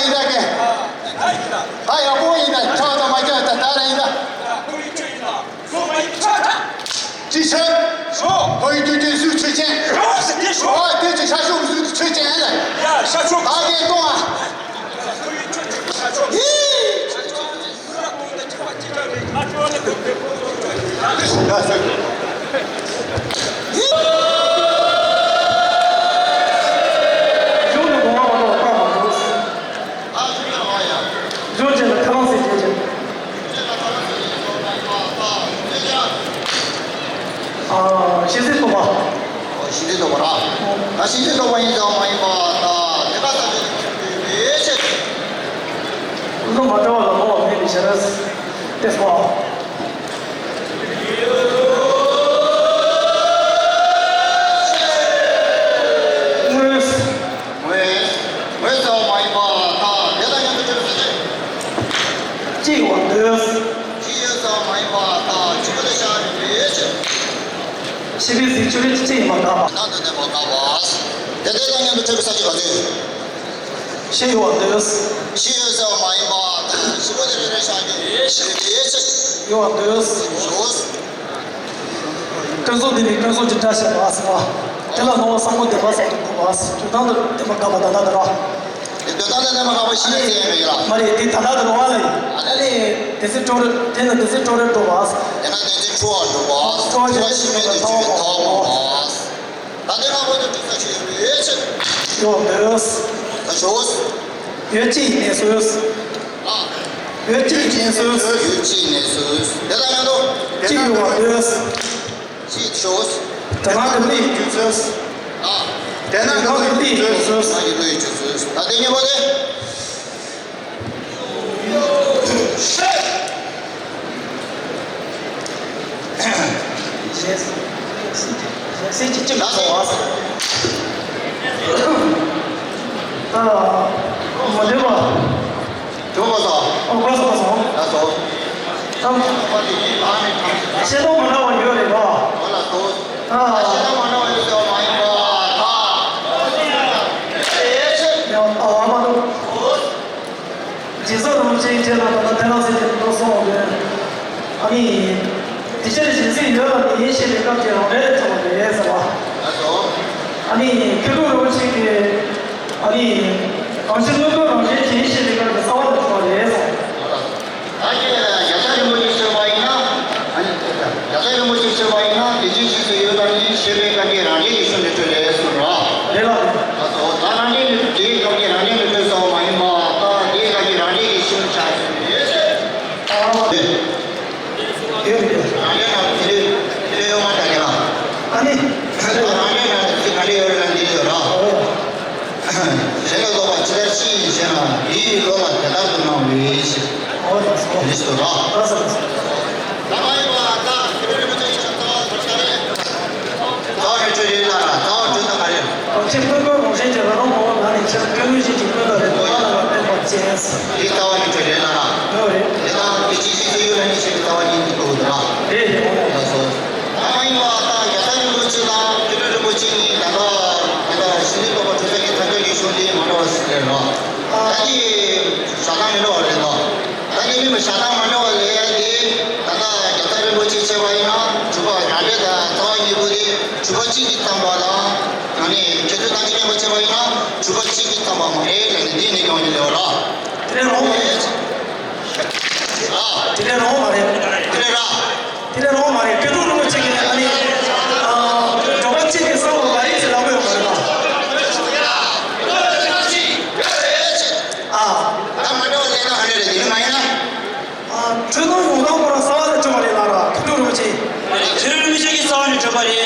ཡིན་ད་གེ། ད་ཡིན་ད། ད་ཡག་པོ་ཡིན་ད་ཆག་ད་མ་ཆག་ད་ད་ར་ཡིན་ད། ཁོ་ཡི་ཆོས་ཡིན་ད། ཁོ་མ་ཡིན་ཆག་ད། ཅི་ཆར། ཞོ། ཁོ་ཡི་དུས་དུས་སུ་ཆོས་ཅན། ཞོ་ཟེར་དེ་ཞོ། ཨོ་དེ་ཅི་ཤ་ཤོག་སུ་ཆོས་ཅན་ལ། ཡ་ཤ་ཤོག་ད་གེ་གཏོང་ཨ། ཁོ་ཡི་ཆོས་ཅན་ཤ་ཤོག་ཧི། གཞུང་ནས་དགོངས་པ་མ་གཏོགས་རྟགས་མ་འདུག་གཞུང་ཅན་ལ་ཐ་ལང་སྲིད་ཅན་ཅན། ཨ། ཤེས་ཚད་རྟོགས་པ། ཤེས་ཚད་རྟོགས་པ་ར། ད་ཤེས་ཚད་རྟོགས་པ་ཡིན་ཙང་མ་ཡིན་པ་ད་དེ་ག་ས་ཆ་ཡོད་ཆེད། ཀུན་རྫོབ་མ་བྲལ་བ་ལ་ལོག་པ་མེད་པའི་ཕྱིར། ཏེ་སོ། དངོས། ངོས། ངོས་ཟེར་བ་མ་ཡིན་པ་དང་དེ་དང་མཉམ་དུ་གྲུབ་ཟེར་ཅི། གཅིག་ཡོད་པར་འདོད། གཅིག་ཡོད་ཟེར་བ་མ་ཡིན་པ་དང་གཅིག་པུ་ལས་བཞག་ཡོད་པའི་ཕྱིར། ཤེས་པའི་གཟིགས་ཆོས་ཀྱི་གཅིག་ཡིན་པར་དགག་པ། དེ་དང་དུ་ལྡན་པར་དགག་པ། དེ་དེ་དང་མཉམ་དུ་གྲུབ་པའི་ས་ཅི་ག་ཚོད། ཤེས་ཡོད་པར་འདོད། ཤེས་ཡོད་ཟེར་བ་མ་ཡིན་པ་དང་གཅིག་པུ་ལས་རེ་རེ་བཞག་ཡོད་པའི་ཕྱིར། ཡོད་པར་འདོད། ཞོག་ཀུན་རྫོབ་བདེན་པའི་ཀུན་རྫོབ་ཀྱི་སྒྲ་བཤད་པ་ཟེར་བ། དེ་ལ་སྣང་བ་བསམ་ངོ་བདེན་པ་ཟེར་དུ་འདུག་པ། དོན་དམ་དུ་བདེན་པར་དགག་པ་ད་ལྟ་དུ་ར། དེ་དོན་དམ་དུ་བདེན་པར་དགག་པ་ཤེས་ཡོན་ཟེར་ཡོད་མེད་ལ། མ་རེད་དེ་ད་ལྟ་དུ་ར་བ་ལ་ཡིན། ཨ་ནི། དེ་ཚེ་ཀྲོ་རེ་དེ་ནི་དེ་ཚེ་ཀྲོ་རེ་འགྲོ་བ། དེ་ན་དེ་ཚེ་འཁྲུལ་བ་འགྲོ་བ། འཁྲུལ་བ་ཤེས་མེད་དུ་གྱུར་པའི་ཐལ་བ་མ་བ། ད་དེ་ལ་བོད་དུ་གྲུབ་ས་ཆེ་ཡོད་པའི་ཕྱིར། ཡོད་འདོད། ད་ཞོག་ཡོད་ཅེས་ཡིན་ནས་སོ། ཡོད་ཅེས་ཡིན་ནས་སོ། ཡོད་ཅེས་ཡིན་ནས་སོ། དེ་དང་མཉམ་དུ། གཅིག་ཡོད་པར་འདོད། གཅིག་ཞོག་དེ་ན་དེ་མི་ཡི་རྒྱུ་ཚོད། དེ་ན་དེ་མི་ཡི་རྒྱུ་ཚོད། ད་དེ་གཉིས་པོ་དེ། ཤེས་རྟོགས་མི་འདྲ་བ་ཡོད་རེད་པ། ཨ། ཡང་ཨ་མ་ལོ། རྗེས་སོར་རིན་པོ་ཆེའི་རྗེས་ལ་ད་ལྟ་དེ་རང་ཟེར་གྱི་འདུག་སོང་དོན། ཨ་ནི། དེ་ཕྱིར་གཞན་སེམས་ཡོད་ལ་མི་ཡིན་ཞེས་པའི་སྐབས་ཀྱི་རང་འགྲེལ་ལས་གྲུབ་པ་རེད་ཟེར་བ། ཨ་ནི། མཁས་གྲུབ་རིན་པོ་ཆེ་གིས། ཨ་ནི། གང་ཕྱིར་དངོས་པོའི་རང་བཞིན་ཅན་ཞེས་པའི་སྐབས་ཀྱི་རྩ་བ་ལས་གྲུབ་པ་རེད་ཟེར། ད་ཀྱེ་རྒྱལ་ཚབ་རིན་པོ་ཆེ་གསུངས་པ་ཡིན་ན། ཨ་ནི། རྒྱལ་ཚབ་རིན་པོ་ཆེ་གསུངས་པ་ཡིན་ན་དེ་ཕྱིར་གཞན་སེམས་ཡོད་ལ་མི་ཡིན་ཞེས་པའི་སྐབས་ཀྱི་རང་འགྲེལ་གྱི་ཤུགས་ལས་གྲུབ་རེད་གསུངས་རོ། རེད་ལ། ད་སོ་ད་རང་འགྲེལ་ནི་དེའི་སྐབས་ཀྱི་རང་འགྲེལ་ལས་གྲུབ་སོང་མ་ཡིན་པ་ད་དེའི་སྐབས་ཀྱི་རང་འགྲེལ་གྱི་ཤུགས་ཆགས་ཟིན་རེད། ཨ་རེད། རང་འགྲེལ་ནང་དེ་རེད་དེ་རེད་ཡོད་མ་རེད་ལ། ཨ་ནི། རང་འགྲེལ་ནང་དེ་ག་རེ་ཡོད་རེད་ལ་འདི་ཡོད་ར། ཨོ། གཞན་ལ་ལོག་པ་ཇི་ལྟར་ཕྱིན་ཡིན་ཞེ་ན། དེའི་བློ་ལ་དེ་ལྟར་དུ་སྣང་བའི་ཕྱིར། ཨོ་ལགས་སོ། འདི་སོ་ར། ལགས་སོ་ལགས་སོ། ད་མ་ཡིན་པ་ད་དེ་རིང་རིན་པོ་ཆེ་ཞབས་ཏོག་བར་ཆ་རེད། རྩ་བ་ནས་འཕྲོས་རེད་ལ་ར། རྩ་བ་འཕྲོས་ད་ག་རེད། གང་ཕྱིར་ཀུན་རྟོག་རང་བཞིན་གྱིས་རང་རང་གི་ངོ་བོ་ལ་ནི་ཕྱིར་སྐྱེ་བོའི་གཞན་གྱི་ཀུན་རྟོག་རེད་དོ་ལ་ལ་བརྟེན་པར་བྱེད། འདི་རྩ་བ་ནས་འཕྲོས་རེད་ལ་ར། ཡོད་རེད། དེ་དང་དེ་ཅིའི་ཕྱིར་ཡོད་ལ་ནི་ཞེས་པའི་རྩ་བ་ཉིད་དུ་འདུག་ད་ར། རེད་རེད། ལགས་སོ། ད་མ་ཡིན་པ་ད་རྒྱལ་ཚབ་རིན་པོ་ཆེ་དང་མཁས་གྲུབ་རིན་པོ་ཆེ་གཉིས་ད་ལྟ་ད་ལྟ་ཤེས་རིག་སློབ་པ་གྲུབ་ཚར་གྱི་ཐམས་ཅད་ཀྱི་གཞུང་འདི་མ་འདྲ་བ་ཞིག་རེད་ར། ད་ནི་བཞག་སྟངས་མི་འདྲ་བ་རེད་དོ། ད་ནི་མི་བཞག་སྟངས་མ་འདྲ་བ་ལས་ཡ་དེ་ད་ལྟ་རྒྱལ་ཚབ་རིན་པོ་ཆེ་བྱས་པ་ཡིན་ན་གྲུབ་པ་རང་འགྲེལ་དང་རྩ་བ་ཉིད་པོ་དེ་གྲུབ་པ་གཅིག་གིས་བརྩམས་པ་དང་། ཡང་ན་མཁས་གྲུབ་ཐམས་ཅད་མཁྱེན་པ་བྱས་པ་ཡིན་ན་གྲུབ་པ་གཅིག་གིས་བརྩམས་པ་མ་རེད་ལབ་ནས་འདི་ནས་ཀྱང་ཡིན་ལེ་བ་ར། དེ་ནས་རང་མ་རེད། ཨ། དེ་ནས་རང་མ་རེད། དེ་ནས་ར། དེ་ནས་རང་མ་རེད། མཁས་གྲུབ་རིན་པོ་ཆེ་གིས་ཨ་ནི། ཨ། གྲུབ་པ་གཅིག་གིས་བརྩམས་པ་མ་རེད་ཟེར་ལབ་ཡོད་མ་རེད་ད། ཨ། ད་མ་འདྲ་བ་ལས་ན་ཧ་ལས་རེད་དེ་ནི་མ་ཡིན་ན། ཨ། འཁྲུལ་སྣང་ཡོང་སྟངས་ཁོ་རང་རྩ་བ་ནས་གྲུབ་པ་རེད་ལ་ར། མཁས་གྲུབ་རིན་པོ་ཆེ། མཁས་གྲུབ་རིན་པོ་ཆེ་གིས་རྩ་བ་ནས་གྲུབ་པ་རེད།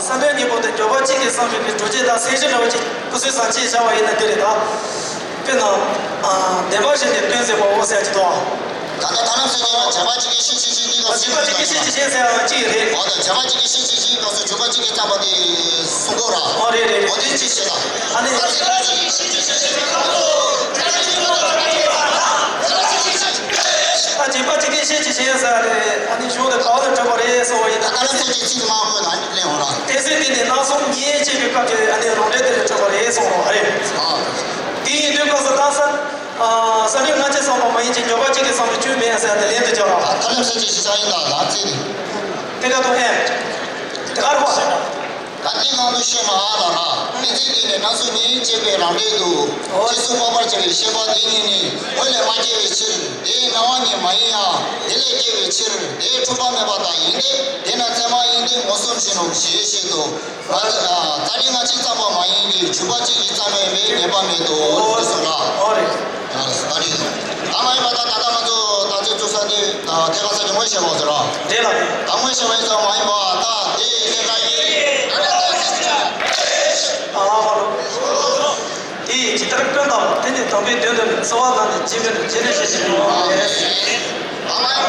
བསམ་གཏན་གཉིས་པོ་དེ་འགྱུར་བ་གཅིག་གིས་བསམ་པའི་སྒྲུབ་བྱེད་དང་སེམས་བསྐྱེད་འདྲ་བ་གཅིག་སྐུ་གསུང་ཐུགས་བྱས་བྱ་བ་ཡིན་ན་དེ་རེད་ད། དཔེར་ན། བདེན་པ་བཞི་ནི་སྟོན་མཛད་པའོ་ཟེར་གྱི་འདུག་ད་ལྟ་ཐར་ལམ་སེམས་བསྐྱེད་ལ་བྱས་པ་གཅིག་གིས་ཤེས་བྱེད་ཅིང་དེ་ལ་སེམས་བསྐྱེད་ཀྱི་བྱ་བ་རེད། འོ་ད་བྱས་པ་གཅིག་གིས་ཤེས་བྱེད་ཅིང་དེ་ལ་སེམས་བསྐྱེད་ཀྱི་བྱ་བ་དེ་གསུང་གོ་ར། ཨོ་རེད་རེད་རེད། འོ་དེ་ཅི་བྱེད་ད། ཨ་བྱས་པ་གཅིག་གིས་ཤེས་བྱེད་ཅིང་ཟེར་རེད། ཨ་ནི་གཞུང་དེ་ག་བ་ལ་གྲུབ་པ་རེད་གསུང་བ་ཡིན་ད། ཐར་ལམ་སེམས་བསྐྱེད་ཅིག་མ་གོ་ན་ནི་ལེན་འོང་ར། དེ་ཚེ་དེ་ནི་སྣང་སྟོང་ཉིད་ཅེས་པའི་སྐབས་ཀྱི་ཨ་ནི་རང་འགྲེལ་དེ་ལ་གྲུབ་པ་རེད་གསུང་བ་རེད། དེ་ཡིན་དུས་སྐབས་སུ་ད་ས། ཨ། ས་ལེ་ལྔ་བཅུ་ཙམ་པ་མ་ཡིན་གྱི་འགྱུར་བ་གཅིག་གིས་བསམ་པའི་ཆོས་མེད་ཟེར་ཏེ་ལན་དུ་སྦྱར་བ། ཐར་ལམ་སེམས་བསྐྱེད་ཅིག་ཡིན་ད་ལ་ཚིག་དེ། དེ་ག་དུ་ཨེ། དེ་ག་རུ་བ། ད་འདི་ནང་དུ་ཤེས་མ་ཨ་ལ་ར། དེ་ཚེ་དེ་ནི་སྣང་སྟོང་ཉིད་ཅེས་པའི་རང་འགྲེལ་དུ། ཨོ། ཕྱིས་སུ་འཕགས་པར་བྱ་བའི་ཤེས་པ་དེ་ཉིད་ནི་སྔོན་ལས་མ་སྐྱེས་པའི་ཕྱིར། དེའི་སྣང་བ་ཉིད་མ་ཡིན་ཡང་དེ་ལས་སྐྱེས་པའི་ཕྱིར། དེ་འཁྲུལ་པ་མེད་པ་དག་ཡིན་ཏེ། དེས་ན་ཚད་མ་ཡིན་ཏེ་མངོན་སུམ་ཅན་ནོ་ཞེས་བཤད་དོ། ད་རེས་ང་གཅིག་ཙམ་པ་མ་ཡིན་གྱི་འཇུག་པ་གཅིག་གིས་ཙམ་ཡང་མེད་ངེས་པ་མེད་དོ་ཞེས་གསུངས་ལ། ཨོ་རེད། ད་རེས་ད་མ་ཡིན་པ་ད་ད་ལྟ་ང་ཚོ་ད་ཚོད་བཙུགས་ས་དེ་ད་ཐད་ཀར་ས་ཀྱི་དངོས་བཤད་པ་ཟེར་ར། རེད་ལ། ད་དངོས་བཤད་པ་ཡིན་ཙང་མ་ཡིན་པ་ད་དེ་ལས་ཀ་ཡིན། ཨ་ཧ་ལོ། དེ་ཡིས་ཇི་ལྟར་སྟོན་དང་དེ་ནི་དམ་པའི་དོན་དུ་གསོལ་བ་གནང་ནས་རྗེས་མི་རུ་རྗེས་ལས་ཞེས་བྱ་བ་རེད། ད་མ་ཡིན་པ།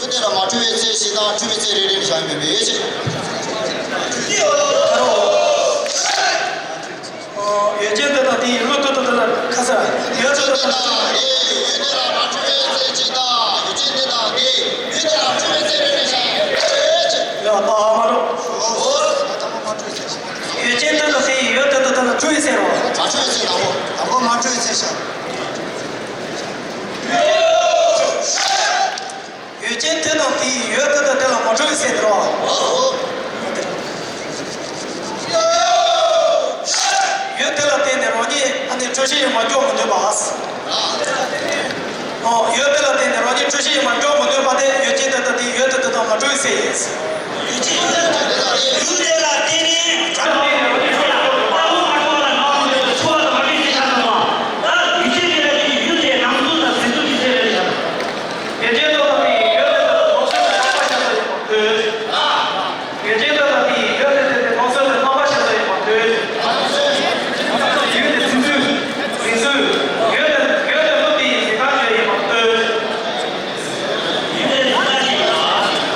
ཡུལ་དེ་ལ་མ་འཁྲུལ་བའི་ཚེ་ཞིག་དང་འཁྲུལ་བའི་ཚེ་རེ་རེ་ནས་བཞག་ཡོད་པའི་ཕྱིར། ཡུལ་ཅན་དེ་དང་དེའི་ཡུལ་དེ་དང་དེ་ལ་ཁ་ས་ཡུལ་དེ་དང་དེ་ཡུལ་དེ་ལ་མ་འཁྲུལ་བའི་ཚེ་གཅིག་དང་ཡུལ་ཅན་དེ་དང་དེའི་ཡུལ་དེ་ལ་འཁྲུལ་བའི་ཚེ་རེ་རེ་བཞག་ཡོད་པའི་ཕྱིར། ཡ་ད་མ་རུ། ཡུལ་ཅན་དེ་དང་དེའི་ཡུལ་དེ་དང་དེ་ལ་འཁྲུལ་བའི་ཚེ་རོ། མ་འཁྲུལ་བའི་ཚེ་དང་པོ། དང་པོ་མ་འཁྲུལ་བའི་ཚེ་བཞག་ཡུལ་ཅན་དེ་དང་དེའི་ཡུལ་དེ་དང་དེ་ལ་མ་འཁྲུལ་བའི་ཚེ་དེ་རོ། ཡུལ་དེ་ལ་བརྟེན་ནས་རང་ཉིད་ཨ་ནི་འཁྲུལ་ཤེས་ཡོད་མ་འཇོག་མི་འདོད་པ། ཨོ། ཡུལ་དེ་ལ་བརྟེན་ནས་རང་ཉིད་འཁྲུལ་ཤེས་ཡོད་མ་འཇོག་མི་འདོད་པ་དེ་ཡུལ་ཅན་དེ་དང་དེའི་ཡུལ་དེ་དེ་དང་མ་འཁྲུལ་བའི་ཚེ་ཡིན། ཡུལ་དེ་ལ་བརྟེན་ནས། ཡུལ་ཅན་དེ་དང་དེའི་ཡུལ་དེ་རྣམ་གཟུགས་དང་ཟིལ་གཟུགས་ཀྱི་ཚེ་རེ་རེ་བཞག་ཡུལ་ཅན་དེ་དང་དེའི་ཡུལ་དེ་དེ་ནོར་སྲིད་དུ་རྣམ་པར་ཤར་ས་ཡིན་པ་ལྟོས། ཡུལ་ཅན་དེ་དང་དེའི་ཡུལ་དེ་དེ་དེ་ནོར་སྲིད་དུ་རྣམ་པར་ཤར་ས་ཡིན་པ་ལྟོས། ཡུལ་དེ་ཟིལ་གཟུགས། ཟིལ་གཟུགས། ཡུལ་དེ་ཡུལ་དེ་ཀླུ་དེའི་གཟི་རྐང་བརྗོད་ཡིན་པ་ལྟོས། ཡུལ་དེ་ཟིལ་གཟུགས་ཡིན་པ།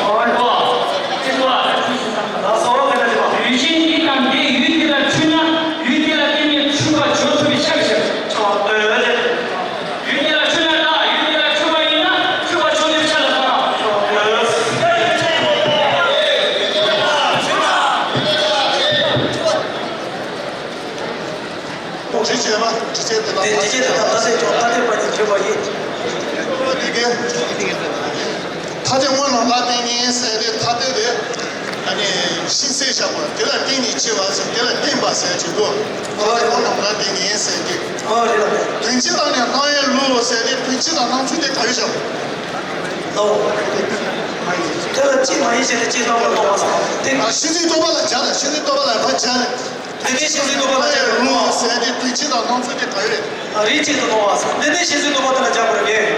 ཨོ་ཨོ། དེ་ཇི་སྐད་དུ་བཏབ་ཐ་དད་ཀྱང་ཐ་དད་པ་ཉིད་བརྗོད་པ་ཡིན། དེ་གའི་ཐ་དད་སྔོན་ལ་ལྷ་བསྟེན་ཉེན་ཟེར་ཏེ་ཐ་དད་དེ་ཨ་ནི་ཤིང་ཟེར་བཞག་པ་དེ་ལ་བརྟེན་ནས་སྐྱེ་བ་ཟེར་དེ་ལ་བརྟེན་པ་ཟེར་གྱི་འདུག་ཐ་དད་སྔོན་ལ་ལྷ་བསྟེན་ཉེན་ཟེར་ཏེ། ཨོ་རེད་ལ། དོན་སྤྱི་དང་ནི་སྣང་བའི་ལུགས་ཟེར་ཏེ་དོན་སྤྱི་དང་སྣང་ཚུལ་དེ་ག་རེ་བཞག་ལའོ། དེ་ལ་སྤྱི་མ་ཡིན་ཞེས་ཏེ་སྤྱི་ལྟ་བུར་སྣང་བ་སོགས་དེ། ཤེས་འཛིན་རྟོག་པ་ལ་སྦྱར་ན་ཤེས་འཛིན་རྟོག་པ་ལ་ཕར་སྦྱར་ན། དེ་ནས་ཤེས་འཛིན་རྟོག་པ་ལ་སྦྱར་ན། ལུགས་ཟེར་ཏེ་དོན་སྤྱི་དང་སྣང་ཚུལ་དེ་ག་རེ་རེད། རིགས་གཅིག་ཏུ་སྣང་བ་སོགས་འདི་ནས་ཤེས་འཛིན་རྟོག་པ་དེ་ལ་སྦྱར་དགོས་རེད།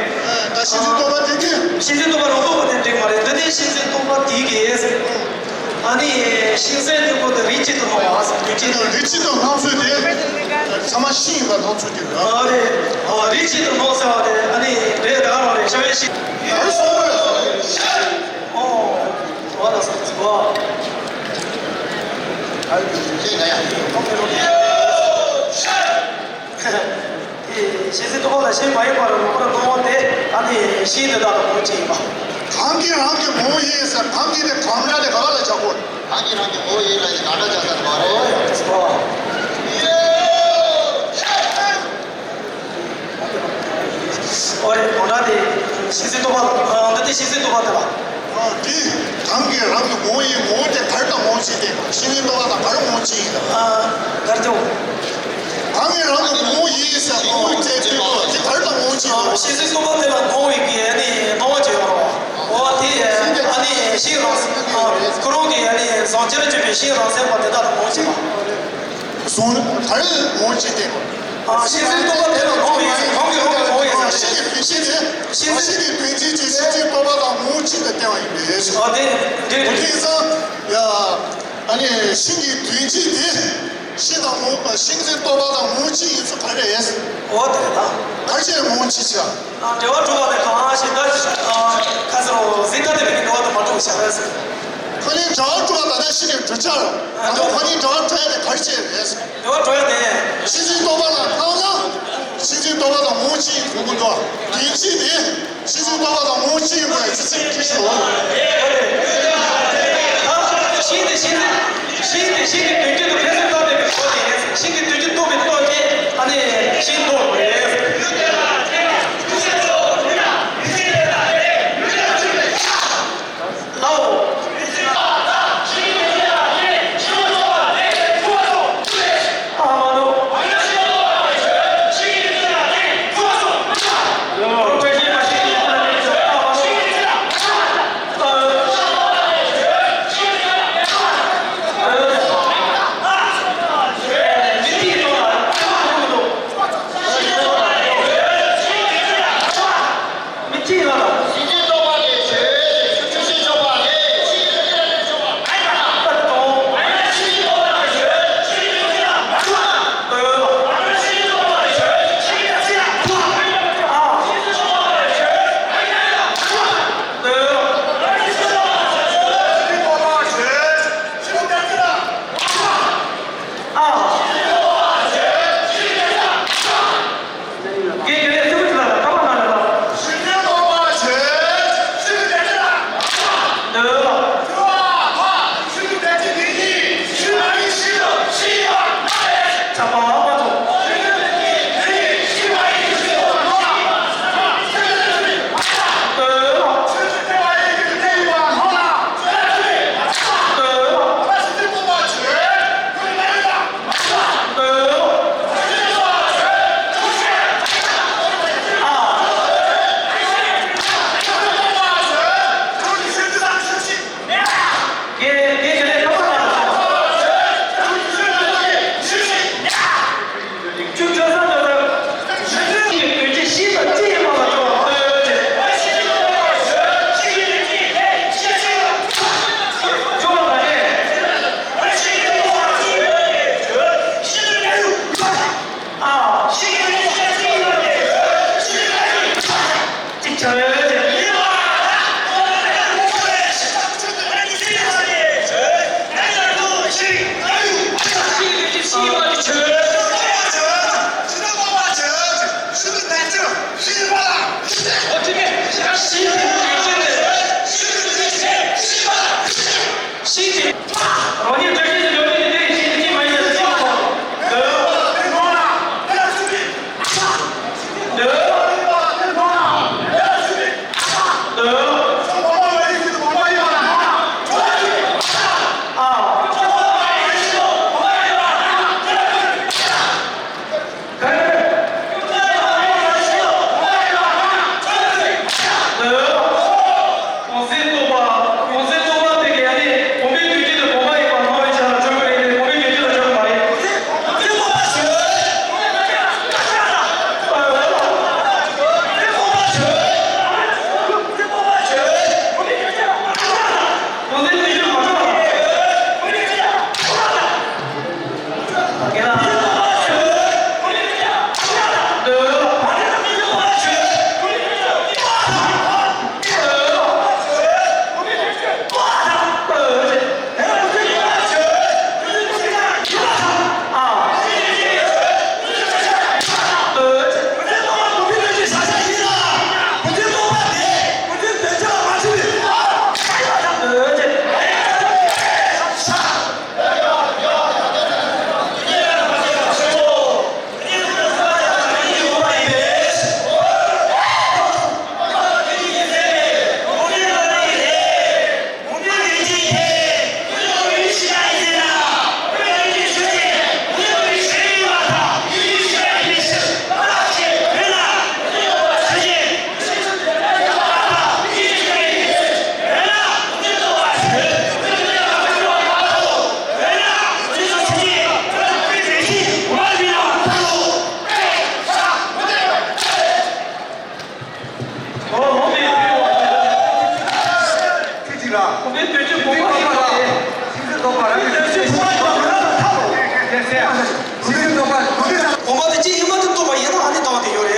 ད་ཤེས་འཛིན་རྟོག་པ་དེ་གི། ཤེས་འཛིན་རྟོག་པ་རང་རྟོག་པ་དེ་འགྲིག་མ་རེད། འདི་ནས་ཤེས་འཛིན་རྟོག་པ་དེ་གི། ཨ་ནི་ཤིང་ཟེར་དུས་སྐོར་དུ་རིགས་གཅིག་ཏུ་སྣང་བ་ཟེར་དུས་གཅིག་ཏུ། རིགས་གཅིག་ཏུ་སྣང་ཚུལ་དེ་ཚང་མ་ཤིང་ཡིན་པ་སྣང་ཚུལ་གྱི་རེད། ཨ་རེད། ཨ་རིགས་གཅིག་ཏུ་སྣང་ཟེར་བ་དེ་ཨ་ནི་རེད་ད་རང་རེད་ཤ་བའི་ཤིང་། ཨ་རེད་སོང་རེད། ཨོ། བ་ལ་སོང་ཚུལ་བ། ཨ་རེད་ཤེས་ན་ཡ། ཤེས་ཚད་རྟོག་པ་ལ་ཤེས་མ་ཡིན་པར་ངོ་བོར་སྣང་བ་དེ་ཨ་ནི་ཤེས་དེ་དག་ལ་ངོ་བོ་ཅི་ཡིན་པ། གང་གིས་རང་གི་ངོ་བོ་ཡིན་ཟེར་གང་གིས་དེ་གང་འདྲ་དེ་ག་བ་ལ་བྱ་དགོས། གང་གིས་རང་གི་ངོ་བོ་ཡིན་ལ་ཡིན་གང་འདྲ་བྱ་ས་མ་རེད། ཨོ་རེད་གང་འདྲ་དེ་ཤེས་ཚད་རྟོག་པ་ལ་འདི་དེ་ཤེས་ཚད་རྟོག་པ་དེ་ལ། དེ་གང་གིས་རང་གི་ངོ་བོ་ཡིན་ངོ་བོ་དེ་ག་རེ་དང་ངོ་བོ་ཅི་དེ་ཤེས་ཚད་རྟོག་པ་དང་ག་རེ་ངོ་བོ་ཅི་ཡིན་ལ། ག་རེ་དེའོ། གང་གིས་རང་གི་ངོ་བོ་ཡིན་ཟེར་ངོ་བོ་བཙལ་དུས་དེ་ག་རེ་དང་ངོ་བོ་ཅི་ཡིན་ལ། ཤེས་ཚད་རྟོག་པ་དེ་ལ་སྣང་བའི་གི་ཨ་ནི་སྣང་བ་ཅིག་ཡོད་རེད་བ། འོ་དེ་ཨ་ནི་ཤེས་རང་ཁོ་རང་གི་ཨ་ནི་བཟང་ཆར་གྱུར་པའི་ཤེས་རང་སེམས་པ་དེ་དག་ལ་ངོ་བོ་ཅི་ཡིན་ལ། གཟུང་ག་རེ་ངོ་བོ་ཅི་དེ། ཨ་ཤེས་ཚད་རྟོག་པ་དེ་ལ་སྣང་བའི་གང་གི་རང་གི་ངོ་བོ་ཡིན་ཟེར། ཤེས་ཀྱི་དོན་སྤྱི་དེ། ཤེས་ཀྱི་དོན་སྤྱི་ཅིག་ཤེས་ཚད་རྟོག་པ་དང་ངོ་བོ་ཅི་དང་བསྟན་བ་ཡིན་པས། ཨ་དེ་འདྲ་རེད། དེ་ཙང་ཡ། ཨ་ནི་ཤིང་གི་དོན་སྤྱི་དེ། ཤིང་དང་ངོ་ཤིང་ཚད་རྟོག་པ་དང་ངོ་བོ་ཅི་ཡིན་ཚུལ་ག་རེ་རེད། འོ་དེ་རེད་ད། ག་རེ་བྱས་ངོ་བོ་ཅི་བྱ། འགྲེལ་བ་དྲུག་པ་ནས་གང་ཞིག་ད་ཁ་སར་འོ་གཟིགས་ད་དེ་བས་ཀྱི་འགྲེལ་བ་དེ་མ་གྲུབ་བྱ་རེད་ཟེར། ཁོ་ནི་འགྲེལ་བ་དྲུག་པ་ད་ལྟ་ཤི་ནས་གྲུབ་ཆ་རེད། ཨ་ཁོ་ནི་འགྲེལ་བ་གྲུབ་ཡ་དེ་ག་རེ་བྱས་རེད། འགྲེལ་བ་གྲུབ་ཡ་དེ། ཤིང་ཚད་རྟོག་པ་ལ་སྣང་ན། ཤིང་ཚད་རྟོག་པ་དང་ངོ་བོ་ཅི་ཡིན་གོ་གི་འདུག་དོན་སྤྱི་དེ། ཤེས་ཚད་རྟོག་པ་དང་ངོ་བོ་ཅི་ཡིན་པའི་ཚིག་ཚིག་ཅི་ཞིག་ལ། ཤིང་དེ་ཤིང་དེ་ཤིང་དེ་ཤིང་གི་དོན་སྤྱི་དུ་ཕན་ཚུན་བཏགས་པའི་གོ་དེ་ཡིན། ཤིང་གི་དོན་སྤྱི་རྟོགས་པའི་རྟོགས་ཀྱིས་ཨ་ནི་ཤིང་རྟོགས་པ་རེད། ལའོ། མི་གཅིག་ལ། ཤེས་ཚད་རྟོག་པ་ལས་བྱོས། ཤེས་ཚད་རྟོག་པ་ལས། ཤེས་ཚད་རྟོག་པ་ལས།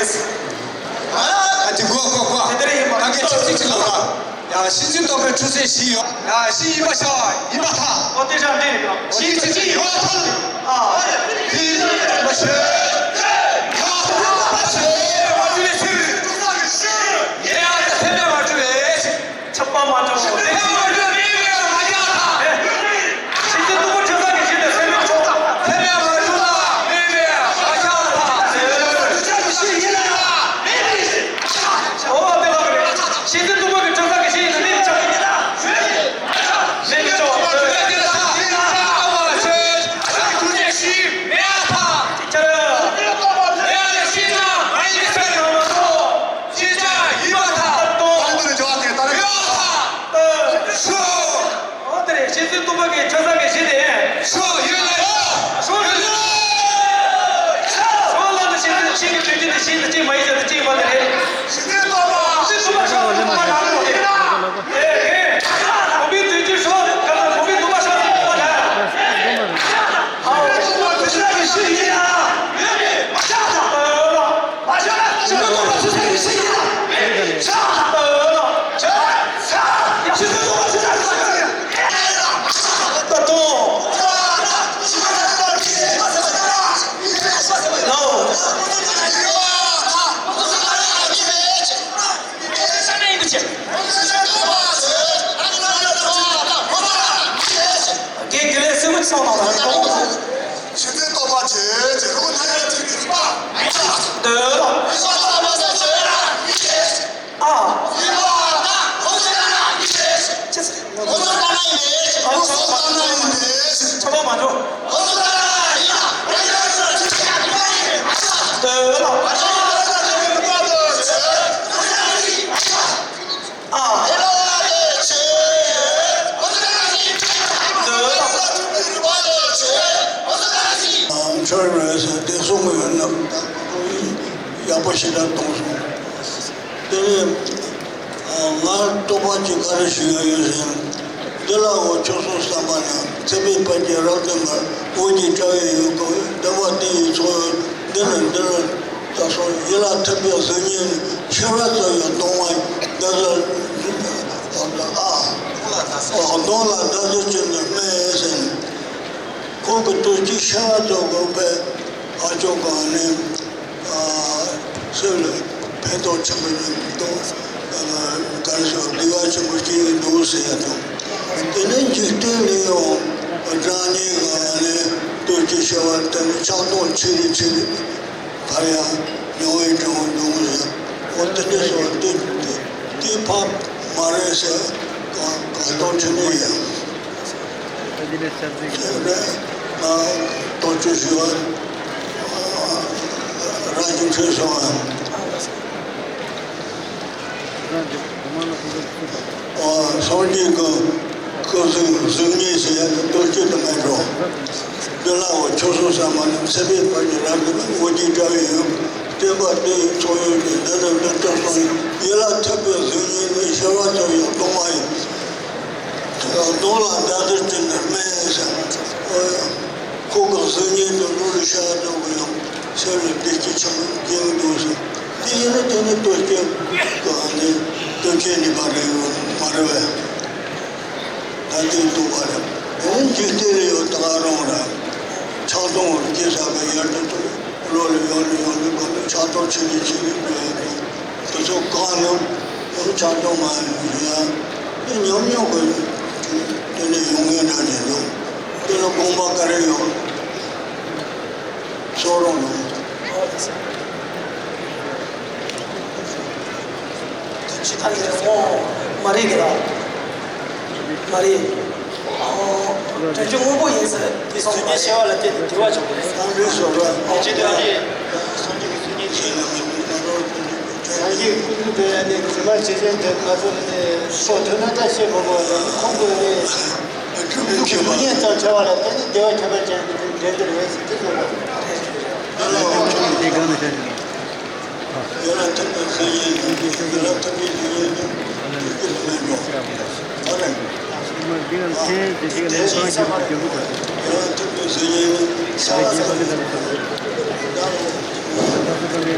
ཨ་ཅེ་གོ་གོ་གོ། དེ་ལྟར་ཡིན་པ། ད་གིན་ཆུ་ཚོད་གཅིག་ལོག་ལ། ཡ་ཤིན་ཅིན་རྟོགས་པའི་ཆུ་ཚོད་བཞི་ཡོད། ཡ་ཤིན་ཡིན་པ་ཤ་ཡིན་པ་ཐ། ཨོ་དེ་ཤ་འདི་རེད། ཤིན་ཅིན་ཅིན་ཡོད་ཐ། ཨ་ཤིན་ཡིན་པ་ཤ། ཡ་ཐ་ཡིན་པ་ཤ། ཡ་ཐ་ཡིན་པ་ཤ། ཆགས་པ་མ་འཇོག་གོ། དེ་ཤེས་པ་འཇོག་མེད་པའི་མ་ཆགས་ཐག་ཟེར། ཤེས་བྱེད་སྟོང་པ་ཆོས་སངས་རྒྱས་ཞེས་པའི་སེམས་ལས་ཆོག་ཐ། ཐེ་མེད་མ་འཇོག་ལ་མེད་པའི་མ་ཆགས་ཐག་ཟེར། ཤེས་ཡིན་ལ་མེད་པའི་མ་ཆགས་ཐག་འོ་དེ་ལ་རེད། ཤེས་བྱེད་སྟོང་པ་གི་ཆོས་སངས་རྒྱས་ཞེས་ཡིན་ལ་མེད་ཆགས། མེད་ཆགས། ཤེས་བྱེད་སྟོང་པ་ཆོས་སངས་རྒྱས་ཞེས་མེད་ཐག་ཅི་ཆ་རེད། ཡ་ལ་ཤེས་བྱ་ང་ཡི་སེམས་ནང་མ་གཏོགས། ཤེས་བྱ་ཡིན་པ་དང་། ད་དུང་། ད་དུང་འཇོག་དེ་ལྟར་ཡོད་དང་། ཤོ། འོ་དེ་རེད། ཤེས་བྱེད་སྟོང་པ་གི་ཆོས་སངས་རྒྱས་ཞེས་དེ། ཤོ་ཡོད་ལ་ཡོད། ཤོ་ཡོད་ལ་ཡོད། ཤོ་ལ་ནི་ཤེས་བྱེད་ཤེས་ཀྱི་དོན་སྤྱི་དེ་ཤེས་ནི་ཅིག་མ་ཡིན་ཟེར་དུ་ཅིག་མ་དེ་རེད། ཤེས་བྱེད་སྟོང་པ། ཤེས་བྱེད་སྟོང་པ་ཤོ་སྟོང་པ་རང་རེད། ཨེ་ཨེ། གོང་མའི་དོན་སྤྱི་ཤོ་ག་ལ་གོང་མའི་སྟོང་པ་ཤོ་སྟོང་པ་རེད། ཨ་ཤེས་བྱེད་སྟོང་པ་ཆོས་སངས་རྒྱས་ཞེས་ཡིན་ན། ཡོད་མེད་མ་ཆགས་དང་། ཤེས་བྱེད་སྟོང་པ་ཆོས་ཅན། ཁོ་ན་ཡང་ཅིག་གི་རིག་པ། ཨ། ཡིན་པ་དང་ཁོ་ཚོ་ལ་ཡིན་ཏེ། ཁོ་ཚོ་ལྟར་ན་ཡིན་ཏེ། ཁོ་ཚོ་ལྟར་ན་ཡིན་ཏེ། ཁོ་ཚོ་ལྟར་ན་ཡིན་ཏེ། ཆོས་རེད་ཟེར་དེ་གསུང་གི་ཡོད་ན་ཡག་པོ་ཞེ་དྲག་གཏོང་སོང་། དེ་ནས་ང་རྟོགས་པ་ཅིག་ག་རེ་ཞིག་ཡོད་ཡོད་ཟེར་ན། འདི་ལའོ་ཁྱོད་སོང་བསམ་པ་ན་ཚེ་འཕོས་བར་གྱི་རབ་ཏུ་མར་འོད་ཀྱི་དྲ་བས་ཡོད་དགོས། འདི་བ་དེ་ཡི་ཚོགས་ཡོད་འདི་ལ་འདི་ལ། ད་སོང་ཡིད་ལ་ཐིམ་པའི་གཟུགས་བརྙན་ཤེས་རབ་ཀྱི་ཡང་སྟོང་བ་ཡི་བདག་ལ་ཨ། གདོང་ལ་བདག་བཟོད་ཅན་དུ་སྨྲས་ཟེར། ཁོང་གི་དུས་ཀྱི་ཤེས་རབ་ཀྱི་དགོངས་པས་ཨ་ཅོ་གང་ནས་ཨ་སེམས་ལ་ཕན་ཐོགས་ཆེན་པོ་ཡོད་འདུག་ག་རེ་ཟེར་བདེ་བ་ཆེན་པོ་སྐྱེ་ཡི་འདུག་ཟེར་ཡ་དང་། དེ་ནས་འཇིག་རྟེན་ལས་ཡང་སྒྲ་སྙན་གང་ནས་དུས་ཀྱི་ཤེས་པ་དེ་ནི་ཆགས་སྡང་ཆེ་རུ་ཆེ་རུ། བར་ཡང་མྱོང་བའི་དྲི་བ་འདུག་ཟེར། འོ་དེ་འདྲ་སོགས་དེ་དེ་ཕམ་མ་རེད་ཟེར་གང་གང་ལྟར་ཆེན་པོ་ཡིན། དེ་འདྲ་ང་རྟོག་དཔྱོད་ཞུ་བ་རང་གི་འཕྲོད་སོང་ང་། སངས་རྒྱས་ཀྱི་སྐུ་གཟུགས་གཟུགས་བརྙན་ཞིག་ཡང་ལྟོ་སྐྱིད་དུ་མེད་འགྲོ། འདི་ལའོ་ཁྱོད་སོང་བསམ་པ་ནི་ཚེ་འཕོས་བར་གྱི་རབ་ཏུ་འོད་ཀྱི་དྲ་བས་ཡོད། བསྟན་པ་དེ་ཡི་ཚོགས་ཡོད་ཀྱི་འདི་ལྟར་འདི་ལྟར་སོང་ཡིན། ཡིད་ལ་ཐིམ་པའི་གཟུགས་བརྙན་ནི་ཤེས་རབ་ཀྱི་ཡང་སྟོང་བ་ཡིན། གདོང་ལ་བདག་བཟོད་ཅན་དུ་སྨྲས་ཟེར། ཁོ་གི་གཟུགས་བརྙན་དུ་བློ་ལ་ཤར་འགྲོ་གི་ཡང་སེམས་ལ་བདེ་སྐྱིད་ཆེན་པོ་སྐྱེ་གི་འདུག་ཟེར། དེ་ཡིན་ན་དེ་ནི་ལྟོ་སྐྱེ་གི་ནི་ལྟོ་སྐྱེ་ནུས་པ་རེད་མ་རེད་པས། ད་དེ་འདུག་པ་རེད། དེ་ནི་འཇིག་རྟེན་ལ་ཡོད་ད་ག་རང་རེད། ཆགས་སྡང་སྐྱེ་ས་གི་ཡར་དུ་ཐུག་བློ་ལ་ཡོང་ནས་ཡོང་ནས་གོ་ནས་ཆགས་སྡང་ཆེ་ནས་ཆེ་ནས་འགྲོ་ཡ་རེད། དེ་ཚོ་གང་ཡང་ཡང་ཆགས་སྡང་མ་ཡིན་ཡང་དེ་ཉམས་མྱོང་གི་དེ་ནས་ཡོང་ངེས་འདྲ་ནས་འདུག་དེ་ལ་དགོངས་པ་ག་རེ་ཡོད། གསུང་རོགས་གནང་། དོན་སྤྱི་ཐམས་ཅད་སྔོན་མ་རིག་གི་ལ། མ་རིག་དོན་སྤྱི་སྔོན་པོ་ཡིན་ཟེར་དེ་སོང་། ཚུལ་གཉིས་ཤེས་པ་ལ་བརྟེན་ནས་དྲི་བ་བྱུང་བས། སངས་རྒྱས་སོ་ར། དེ་ཅི་སྟོན་ནི། སངས་རྒྱས་ཀྱི་ཚུལ་གཉིས་ཤེས་ལ་མི་འདུག་ན་རོ། སངས་རྒྱས་ཀྱི་སྐུ་གཟུགས་དེ་ནི་དྲི་མ་ཇི་བཞིན་དུ་ང་ཚོ་ནི་སྲོག་ཐོན་ན་ད་ཤེས་མི་དགོས་པས་ཁོང་གི་ནི་སྐུ་གཟུགས་ཀྱི་གཟུགས་བརྙན་ཙམ་བྱ་བ་ལ་བརྟེན་ནས་བདེ་བ་ཁྱད་པར་ཅན་གྱི་འབྲས་བུ་རེད་ཟེར་དེ་ཚོ་ལ། དེ་ལ་འོ་ཆུང་དེ་གང་ནས་ཤར་ཞིག་ཡོད་ལ་ཐུབ་པའི་གཟུགས་བརྙན་ནི། ཡོད་ལ་ཐུབ་པའི་གཟུགས་བརྙན་ནི། ཐུབ་ཀྱི་མེད་འགྲོ། ཨ་རེ། འདི་ང་ཚོ་ཚན་དེ་གཅིག་ལ་སངས་རྒྱས་ཀྱི་འབྲས་བུ་དང་། ཡོད་ལ་ཐུབ་པའི་གཟུགས་བརྙན་ནི། ས་ལ་ས་ལ་ཐུབ་པའི་གཟུགས་བརྙན་ནི།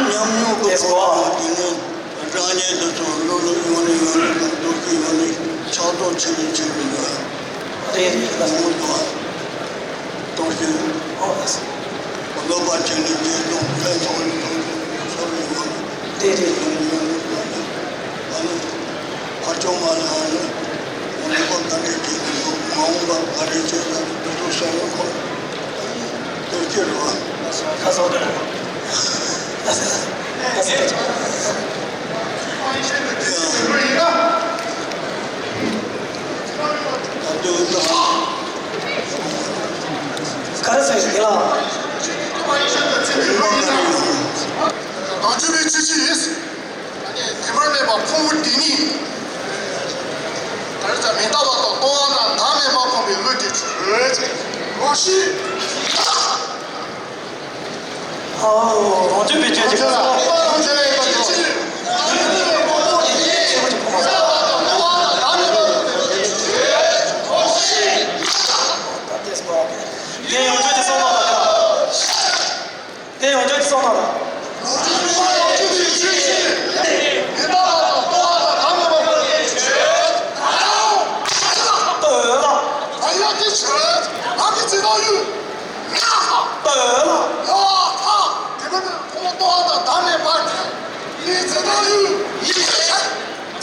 ཉམས་མྱོང་གི་གོ་བ་དེ་ནི་རང་ཉིད་དུ་ཚོ་ལོ་ལོ་ཡོང་ནས་ཡོང་ནས་དང་སྟོབས་ཤུགས་ཡོང་ནས་ཕྱག་རྫོགས་ཆེ་ནས་ཆེ་རུ་འགྲོ་ཡ། རེད་རེད། ལ་མོ་འགྲོ་བ། སྟོབས་ཤུགས། ཨོ་ལགས་སོ། བློ་བག་ཆེ་ནས་ཆེ་རུ་འགྲོ་ཕན་ཚོགས་ནས་ཚོགས་ཆེ་ཚོགས་ཡོང་ནས། རེད་རེད། ཡོང་ནས་ཡོང་ནས་ཡོང་ནས་ཨ་ནི། ཕར་ཕྱོགས་མ་ལ་ཨ་ནི། ལས་ཀ་ག་འདྲས་བྱེད་ཀྱི་འདུག་མ་འོངས་པ་ག་འདྲས་བྱེད་ན་འདུག་དུ་བསམ་བློ་འཁོར། དོལ་རྒྱལ་རེད་བ། ཁ་སོགས་དེ་རེད། ཁ་སོགས་དེ་རེད། ག་རེ་ཟེར་གི་ལགས། ནང་ཆོས་པའི་ཆོས་ཆོས་ཡིན། དེ་མ་མེད་པ་ཕུང་པོ་འདི་ཉིད། ད་རེས་ཙམ་མི་རྟག་པ་དང་སྟོང་པ་དང་བདག་མེད་པ་ཕུང་པའི་ལུས་ཀྱི་ཆོས་ཅན། རང་བཞིན། ཨོ། རང་བྱུང་བའི་ཆོས་ཅན། རང་བྱུང་བའི་ཆོས་ཅན། དེ་ཡང་ཆོས་ཀྱི་སྲོག་དང་། དེ་ཡང་ཆོས་ཀྱི་སྲོག་དང་།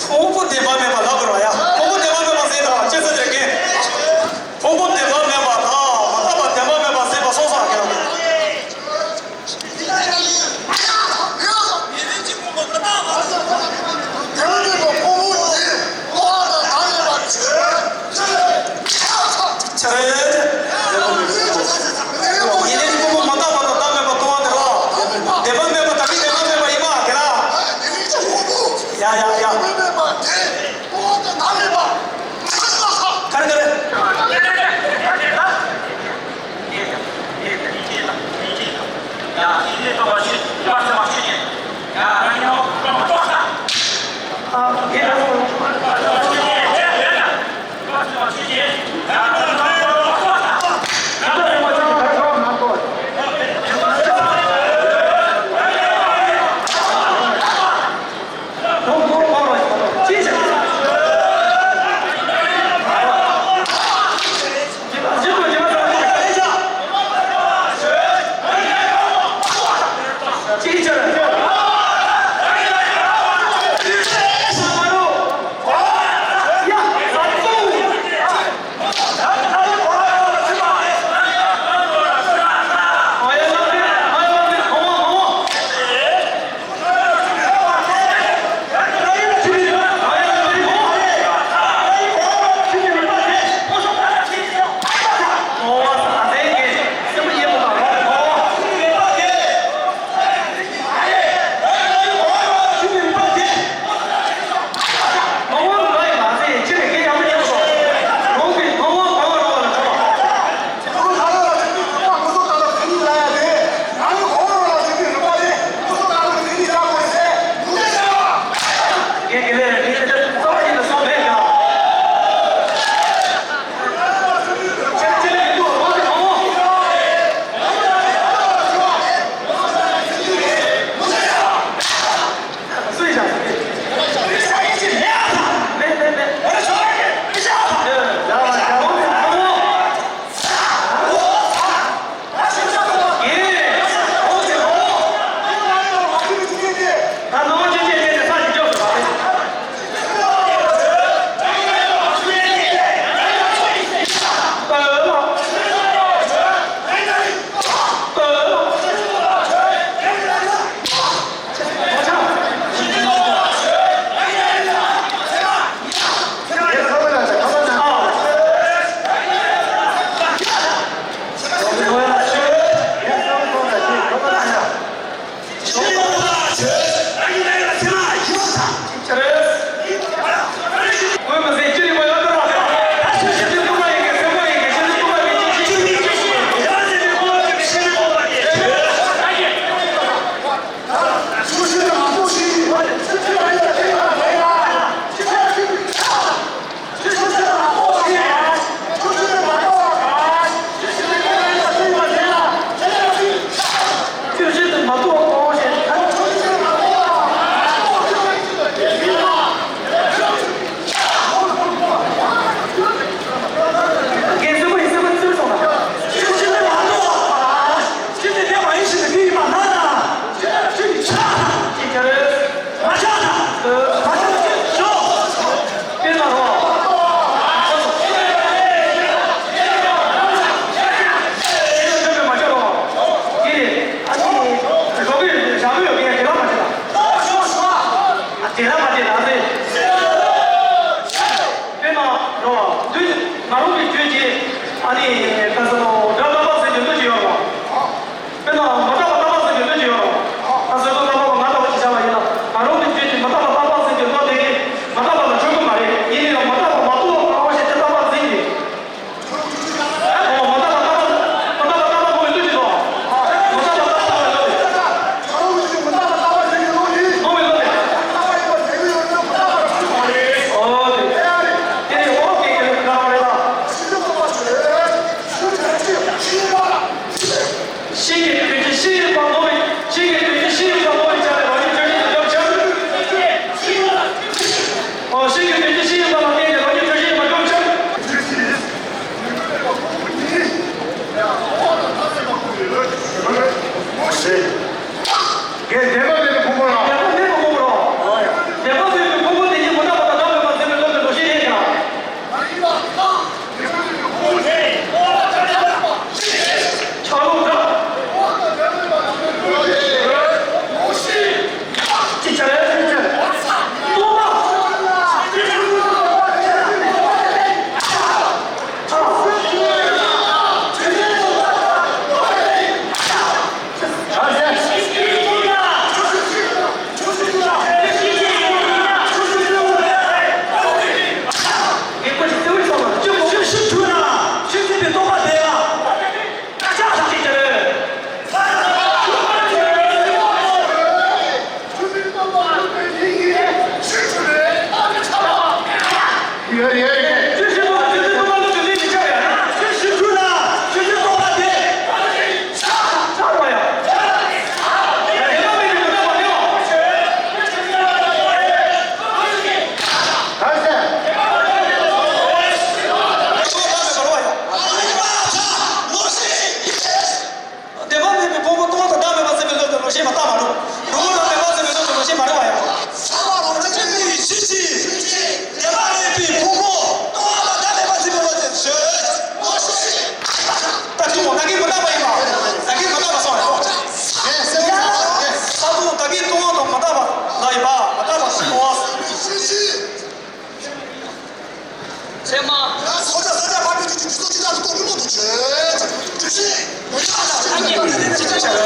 ཕུང་པོ་བདེན་པ་མེད་པ་ལབ་དགོས་རེད་བ་ཡ། ཕུང་པོ་བདེན་པ་མེད་པ་ཟེར་དང་ཅི་ཟེར་དེ་གན། ཕུང་པོ་བདེན་པ་མེད་པ་དང་མི་རྟག་པ་བདེན་པ་མེད་པ་ཟེར་བ་སོང་ཙང་གན། ཕུང་པོ་མི་རྟག་པ་བདེན་པ་མེད་པ་ཟེར་བ་སོང་ཙང་གན། ཆ་རེད། ཡིན་ནའི་ཕུང་པོ་མི་རྟག་པ་དང་བདག་མེད་པ་མཐོང་བ་དེ་རོ། བདེན་པ་མེད་པ་དང་མི་བདེན་པ་མེད་པ་ཡིན་པ་དེ་ར། ཡ་ཡ་ཡ། ག་རེ་ག་རེ། ཚད་མ། ཡ་སོ་ཇ་སོ་ཇ་ཕ་བུ་ཏི་ཏི་ཏི་སོ་ཅི་ད་ལྟ་ཏོ་རི་མོ་དུ་ཆེ་ཅི་ཞིག་མི་ཡ་ལ་ཨ་ཉེ་ཅི་ཅི་ཅི།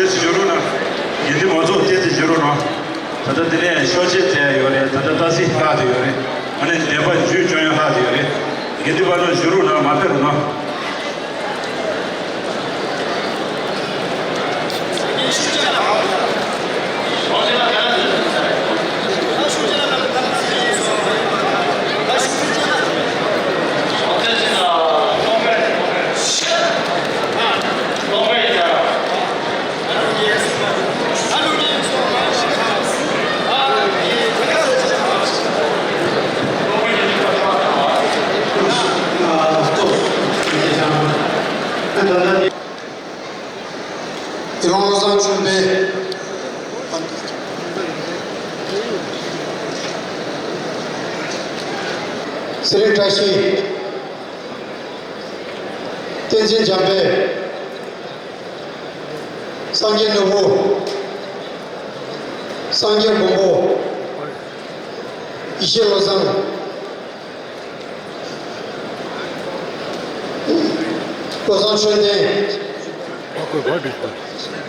བཞུགས་རོགས་གནང་། དགེ་འདུན་མང་ཚོགས་བསྟན་འཛིན་བཞུགས་རོགས་གནང་། ད་ལྟ་འདི་ནས་ཤོག་ཆས་སྤྲད་ཡོད་རེད། ད་ལྟ་ཏ་སི་ལྷག་བསྡད་ཡོད་རེད། ཨ་ནི་བདེན་པ་རྒྱུན་སྐྱོང་ཡ་ལྷག་བསྡད་ཡོད་རེད། དགེ་འདུན་པ་རྣམས་བཞུགས་རོགས་གནང་། མ་ཕེབས་རོགས་གནང་། དགེ་སློང་བློ་བཟང་ཆོས་འཕེལ། ཚེ་རིང་བཀྲ་ཤིས། བསྟན་འཛིན་འཇམ་དཔལ། སངས་རྒྱས་ནོར་བུ། སངས་རྒྱས་མགོན་པོ། ཡེ་ཤེས་བློ་བཟང་། བློ་བཟང་ཆོས་ལྡན།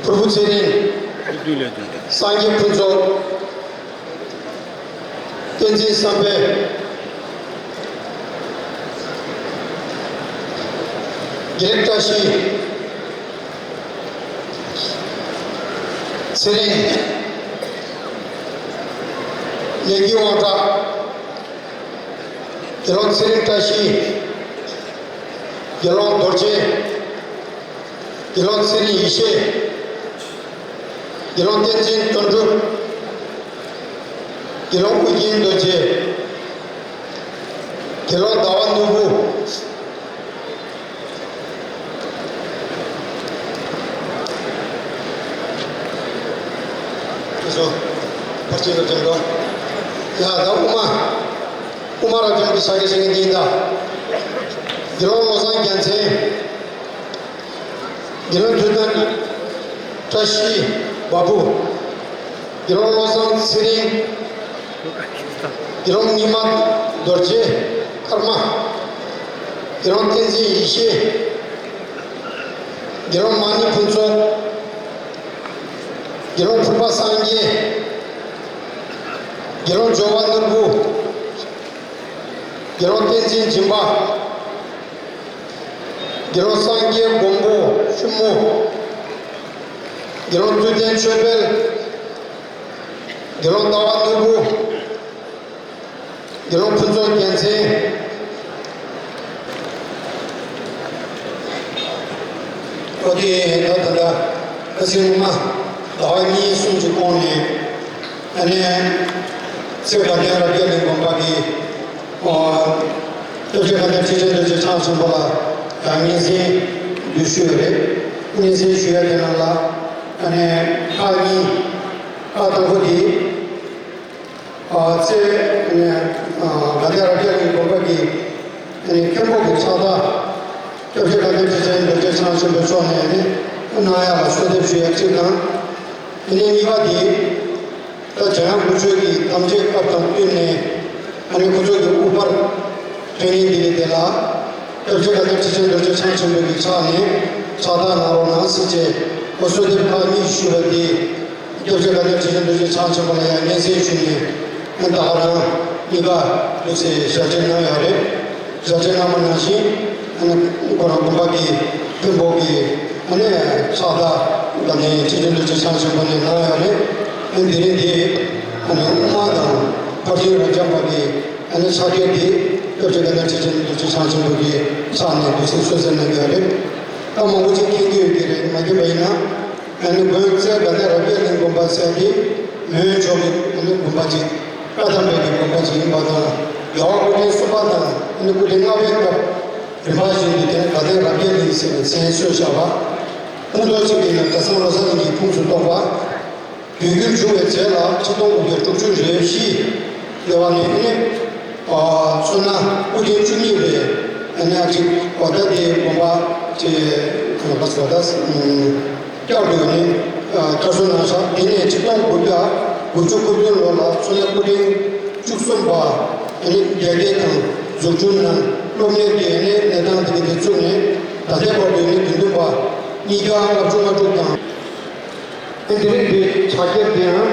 ཕུར་བུ་ཚེ་རིང་། སངས་རྒྱས་ཕུན་ཚོགས། བསྟན་འཛིན་བསམ་འཕེལ། དགེ་ལེགས་བཀྲ་ཤིས། ཚེ་རིང་། ལས་ཀྱི་དབང་གྲགས། དགེ་སློང་ཚེ་རིང་བཀྲ་ཤིས། དགེ་སློང་རྡོ་རྗེ། དགེ་སློང་ཚེ་རིང་ཡེ་ཤེས། དགེ་སློང་བསྟན་འཛིན་དོན་གྲུབ། དགེ་སློང་ཨུ་རྒྱན་རྡོ་རྗེ། དགེ་སློང་ཟླ་བ་ནོར་བུ། ཁྱེད་ཚོ་ཕར་ཕྱིན་རབ་འབྱམས་འགྲོ། ཡ་ད་དབུ་མ། དབུ་མ་རབ་འབྱམས་ཀྱི་ཕྱག་འཁྱེར་བཞེས་མཁན་འདི་ཡིན་ད། དགེ་སློང་བློ་བཟང་རྒྱལ་མཚན། དགེ་སློང་ཐུབ་བསྟན་བཀྲ་ཤིས་བ་སྤུ། དགེ་སློང་བློ་བཟང་ཚེ་རིང་། དགེ་སློང་ཉི་མ་རྡོ་རྗེ་ཀརྨ། དགེ་སློང་བསྟན་འཛིན་ཡེ་ཤེས། དགེ་སློང་མ་ཎི་ཕུན་ཚོགས། དགེ་སློང་ཕུར་པ་སངས་རྒྱས། དགེ་སློང་འབྱོར་བ་ནོར་བུ། དགེ་སློང་བསྟན་འཛིན་སྦྱིན་པ། དགེ་སློང་སངས་རྒྱས་མགོན་པོ་ཆེན་མོ། དགེ་སློང་ཐུབ་བསྟན་ཆོས་འཕེལ། དགེ་སློང་ཟླ་བ་ནོར་བུ། དགེ་སློང་ཕུན་ཚོགས་རྒྱལ་མཚན། ཨོ་དེ་ད་ད་ད་ཨ་སེ་ངོ་མ་ཟླ་བ་གཉིས་གསུམ་གྱི་གོང་ནས་ཨ་ནེ་ཚེ་དགའ་ལྡན་རབ་རྒྱས་གླིང་དགོན་པ་གི་ཨོ་སྐྱབས་རྗེ་དགའ་ལྡན་ཁྲི་ཆེན་རྡོ་རྗེ་འཆང་ཆེན་པོ་ལ་ཡང་སྙན་སེང་འབུལ་ཞུས་ཡོད་རེད། སྙན་སེང་ཞུ་ཡ་དེ་ནང་ལ་ཨ་ནེ་ཁག་གཉིས། ཁག་དང་པོ་དེ། ཨ་ཚེ་ཨ་དགའ་ལྡན་རབ་རྒྱས་གླིང་དགོན་པ་གི་ཨ་མཁན་པོ་གི་ཕྱག་རྟགས་སྐྱབས་རྗེ་དགའ་ལྡན་ཁྲི་ཆེན་རྡོ་རྗེ་འཆང་ཆེན་པོ་མཆོག་ནས་ཨ་གནང་ཡག་ལ་གསོལ་འདེབས་ཞུ་ཡག་གཅིག་དང་། ཨ་ནི་གཉིས་པ་དེ་ད་འཇམ་དབྱངས་སྐུ་ཆོས་ཀྱི་དམ་བཅའི་སྐབས་དང་བསྟུན་ནས་ཨ་ནི་ཁོ་ཚོ་གི་དབུ་པར་ཕེབས་མཁན་དེ་གི་དེ་ལ་སྐྱབས་རྗེ་དགའ་ལྡན་ཁྲི་ཆེན་རྡོ་རྗེ་འཆང་ཆེན་པོ་གི་ཕྱག་ནས་ཕྱག་རྟགས་གནང་རོགས་གནང་ཟེར་བྱས་ཁོ་གསོལ་འདེབས་ཁག་གཉིས་ཞུས་པ་དེ། སྐྱབས་རྗེ་དགའ་ལྡན་ཁྲི་ཆེན་རྡོ་རྗེ་འཆང་ཆེན་པོ་ལ་ཡང་སྙན་སེང་ཞུས་ནས་ཨ་ད་ག་རང་གཉིས་ཀ་ལུགས་སྲོལ་ཞལ་འདེབས་གནང་ཡོད་རེད། ཞལ་འདེབས་གནང་བ་ནང་བཞིན་ཨ་ནི་ཁོ་རང་དགོན་པ་གི་མཁན་པོ་གི་ཨ་ནི་ཕྱག་རྟགས་དགའ་ལྡན་ཁྲི་ཆེན་རྡོ་རྗེ་འཆང་ཆེན་པོ་ནས་གནང་ཡོད་རེད། ཨ་ནི་དེ་རིང་འདི་ཨ་ནི་དབུ་མ་དང་ཕར་ཕྱིན་རབ་འབྱམས་པ་གི་ཨ་ནི་ཕྱག་འཁྱེར་འདི་སྐྱབས་རྗེ་དགའ་ལྡན་ཁྲི་ཆེན་རྡོ་རྗེ་འཆང་ཆེན་པོ་གི་ཕྱག་ནས་འདུག་སེ་གསོལ་སྩལ་གནང་གི་ཡོད་རེད། ད་མང་པོ་ཅིག་མཁྱེན་གྱི་ཡོད་ཀྱི་རེད། མ་མཁྱེན་པ་ཡིན་ན། ཨ་ནི་དགོན་རྩེ་དགའ་ལྡན་རབ་རྒྱས་གླིང་དགོན་པ་ཟེར་དེ་མོན་ཕྱོགས་ཀྱི་ཨ་ནི་དགོན་པ་ཅིག་བཀའ་ཐམ་པའི་གི་དགོན་པ་ཅིག་ཡིན་པ་དང་། རྒྱལ་བ་སྐུ་ཕྲེང་གསུམ་པ་དང་ཨ་ནི་སྐུ་ཕྲེང་ལྔ་པའི་སྐབས་རིམ་པ་བཞིན་དུ་དེ་ནི་དགའ་ལྡན་རབ་རྒྱས་གླིང་ཟེར་ནས་མཚན་གསོལ་བཞག་པ། སྤུངས་ཐོག་ཅིག་ཡིན་ན་གྲྭ་ཚང་བློ་བཟང་གླིང་གི་ཁོངས་སུ་གཏོགས་པ། བོད་བསྒྱུར་བྱུང་བའི་རྗེས་ལ་ཆིག་སྟོང་དགུ་བརྒྱ་དྲུག་ཅུ་རེ་བཞི་ལེ་བ་ནས་ཨ་ནི་མཚོན་ན་སྐུ་ཕྲེང་བཅུ་གཉིས་པའི་ཨ་ནི་ཨ་ཅིག་བ་ད་དེ་དགོན་པ་ཅེས་གང་པ་སོ་ད་བསྐྱར་དུ་ནི་བསྐྱར་གསོ་གནང་ཤག་དེ་ནས་ཆིག་སྟོང་དགུ་བརྒྱ་དགུ་བཅུ་གོ་བདུན་ལོ་ལ་མཚོན་ན་སྐུ་ཕྲེང་བཅུ་གསུམ་པ་ཨ་ནི་རྒྱ་སྐད་དང་འཛུགས་སྐྲུན་གནང་། སློབ་གཉེར་གྱི་ཨ་ནི་གནས་སྟངས་དེ་ག་དེ་བཙུགས་ནས་ད་ལྟའི་བར་དུ་ནི་དགེ་འདུན་པ་ཉིས་བརྒྱ་ལྔ་བཅུ་ང་དྲུག་དང་། དེ་རིང་འདི་ཕྱག་འཁྱེར་འདི་ཡང་།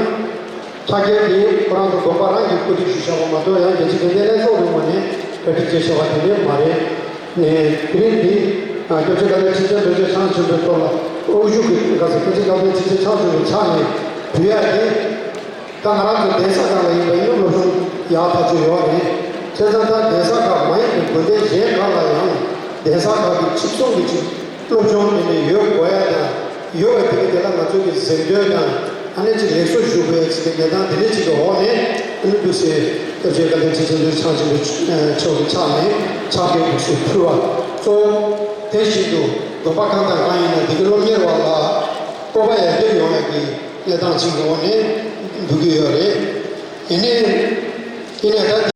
ཕྱག་འཁྱེར་འདི་ཁོ་རང་ཚོ་དགོན་པ་རང་གིས་བཀོད་སྒྲིག་ཞུས་བཞག་པ་མ་གཏོགས། ཡང་རྒྱལ་སྤྱི་དགེ་ལྡན་ལྷན་ཚོགས་རུ་མ་ནས་གྲ་སྒྲིག་བྱས་བཞག་པ་དེ་འདྲ་མ་རེད། ནས་དེ་རིང་འདི་སྐྱབས་རྗེ་བཀའ་བློན་ཁྲི་ཆེན་རྡོ་རྗེ་འཆང་ཆེན་པོའི་ཐོག་ལ་དབུ་བཞུགས་ཀྱི་ག་ཚོད། སྐྱབས་རྗེ་བཀའ་བློན་ཁྲི་ཆེན་འཆང་ཆེན་པོའི་ཕྱག་ནས་ཕུལ་ཡག་དེ། ད་ང་རང་ཚོ་གདན་ས་ཁག་ལ་ཡིན་པ་ཡིན་ན་སློབ་སྦྱོང་ཡག་ཐག་ཆོད་ཡོད་རེད། བྱས་ཙང་ད་གདན་ས་ཁག་མ་ཡིན་པའི་དགོན་སྡེ་གཞན་ཁག་ལ་ཡང་གདན་ས་ཁག་གི་ཆིག་སྟོང་གི་ཆིག་སློབ་སྦྱོང་དེ་འདྲ་ཡོད་དགོས་ཡ་དང་། ཡོད་པ་དེ་ག་དེ་ལ་ང་ཚོ་གི་གཟེངས་བསྟོད་དང་། ཨ་ནི་ཅིག་ལེགས་གསོལ་ཞུ་དགོས་ཡ་ཅིག་གི་གནས་སྟངས་དེ་འདྲ་ཅིག་གི་འོག་ནས། ཨ་ནི་འདུག་སེ་སྐྱབས་རྗེ་བཀའ་བློན་ཁྲི་ཆེན་རྡོ་རྗེ་འཆང་ཆེན་པོ་མཆོག་གི་ཕྱག་ནས་ཕྱག་འཁྱེར་འདུག་སེ་ཕུལ་བ། གཙོ་བོ་དེ་བཞིན་དུ་དགོན་པ་གང་དང་གང་ཡིན་ན་དེ་གི་སློབ་གཉེར་བ་ལ་སྤོབས་པ་ཡར་རྒྱས་ཡོང་ཡ་གི་གནས་སྟངས་ཅིག་གི་འོག་ནས་འདུག་གི་ཡོད་རེད། ཡིན་ནའི་ཡིན་ནའི་ད་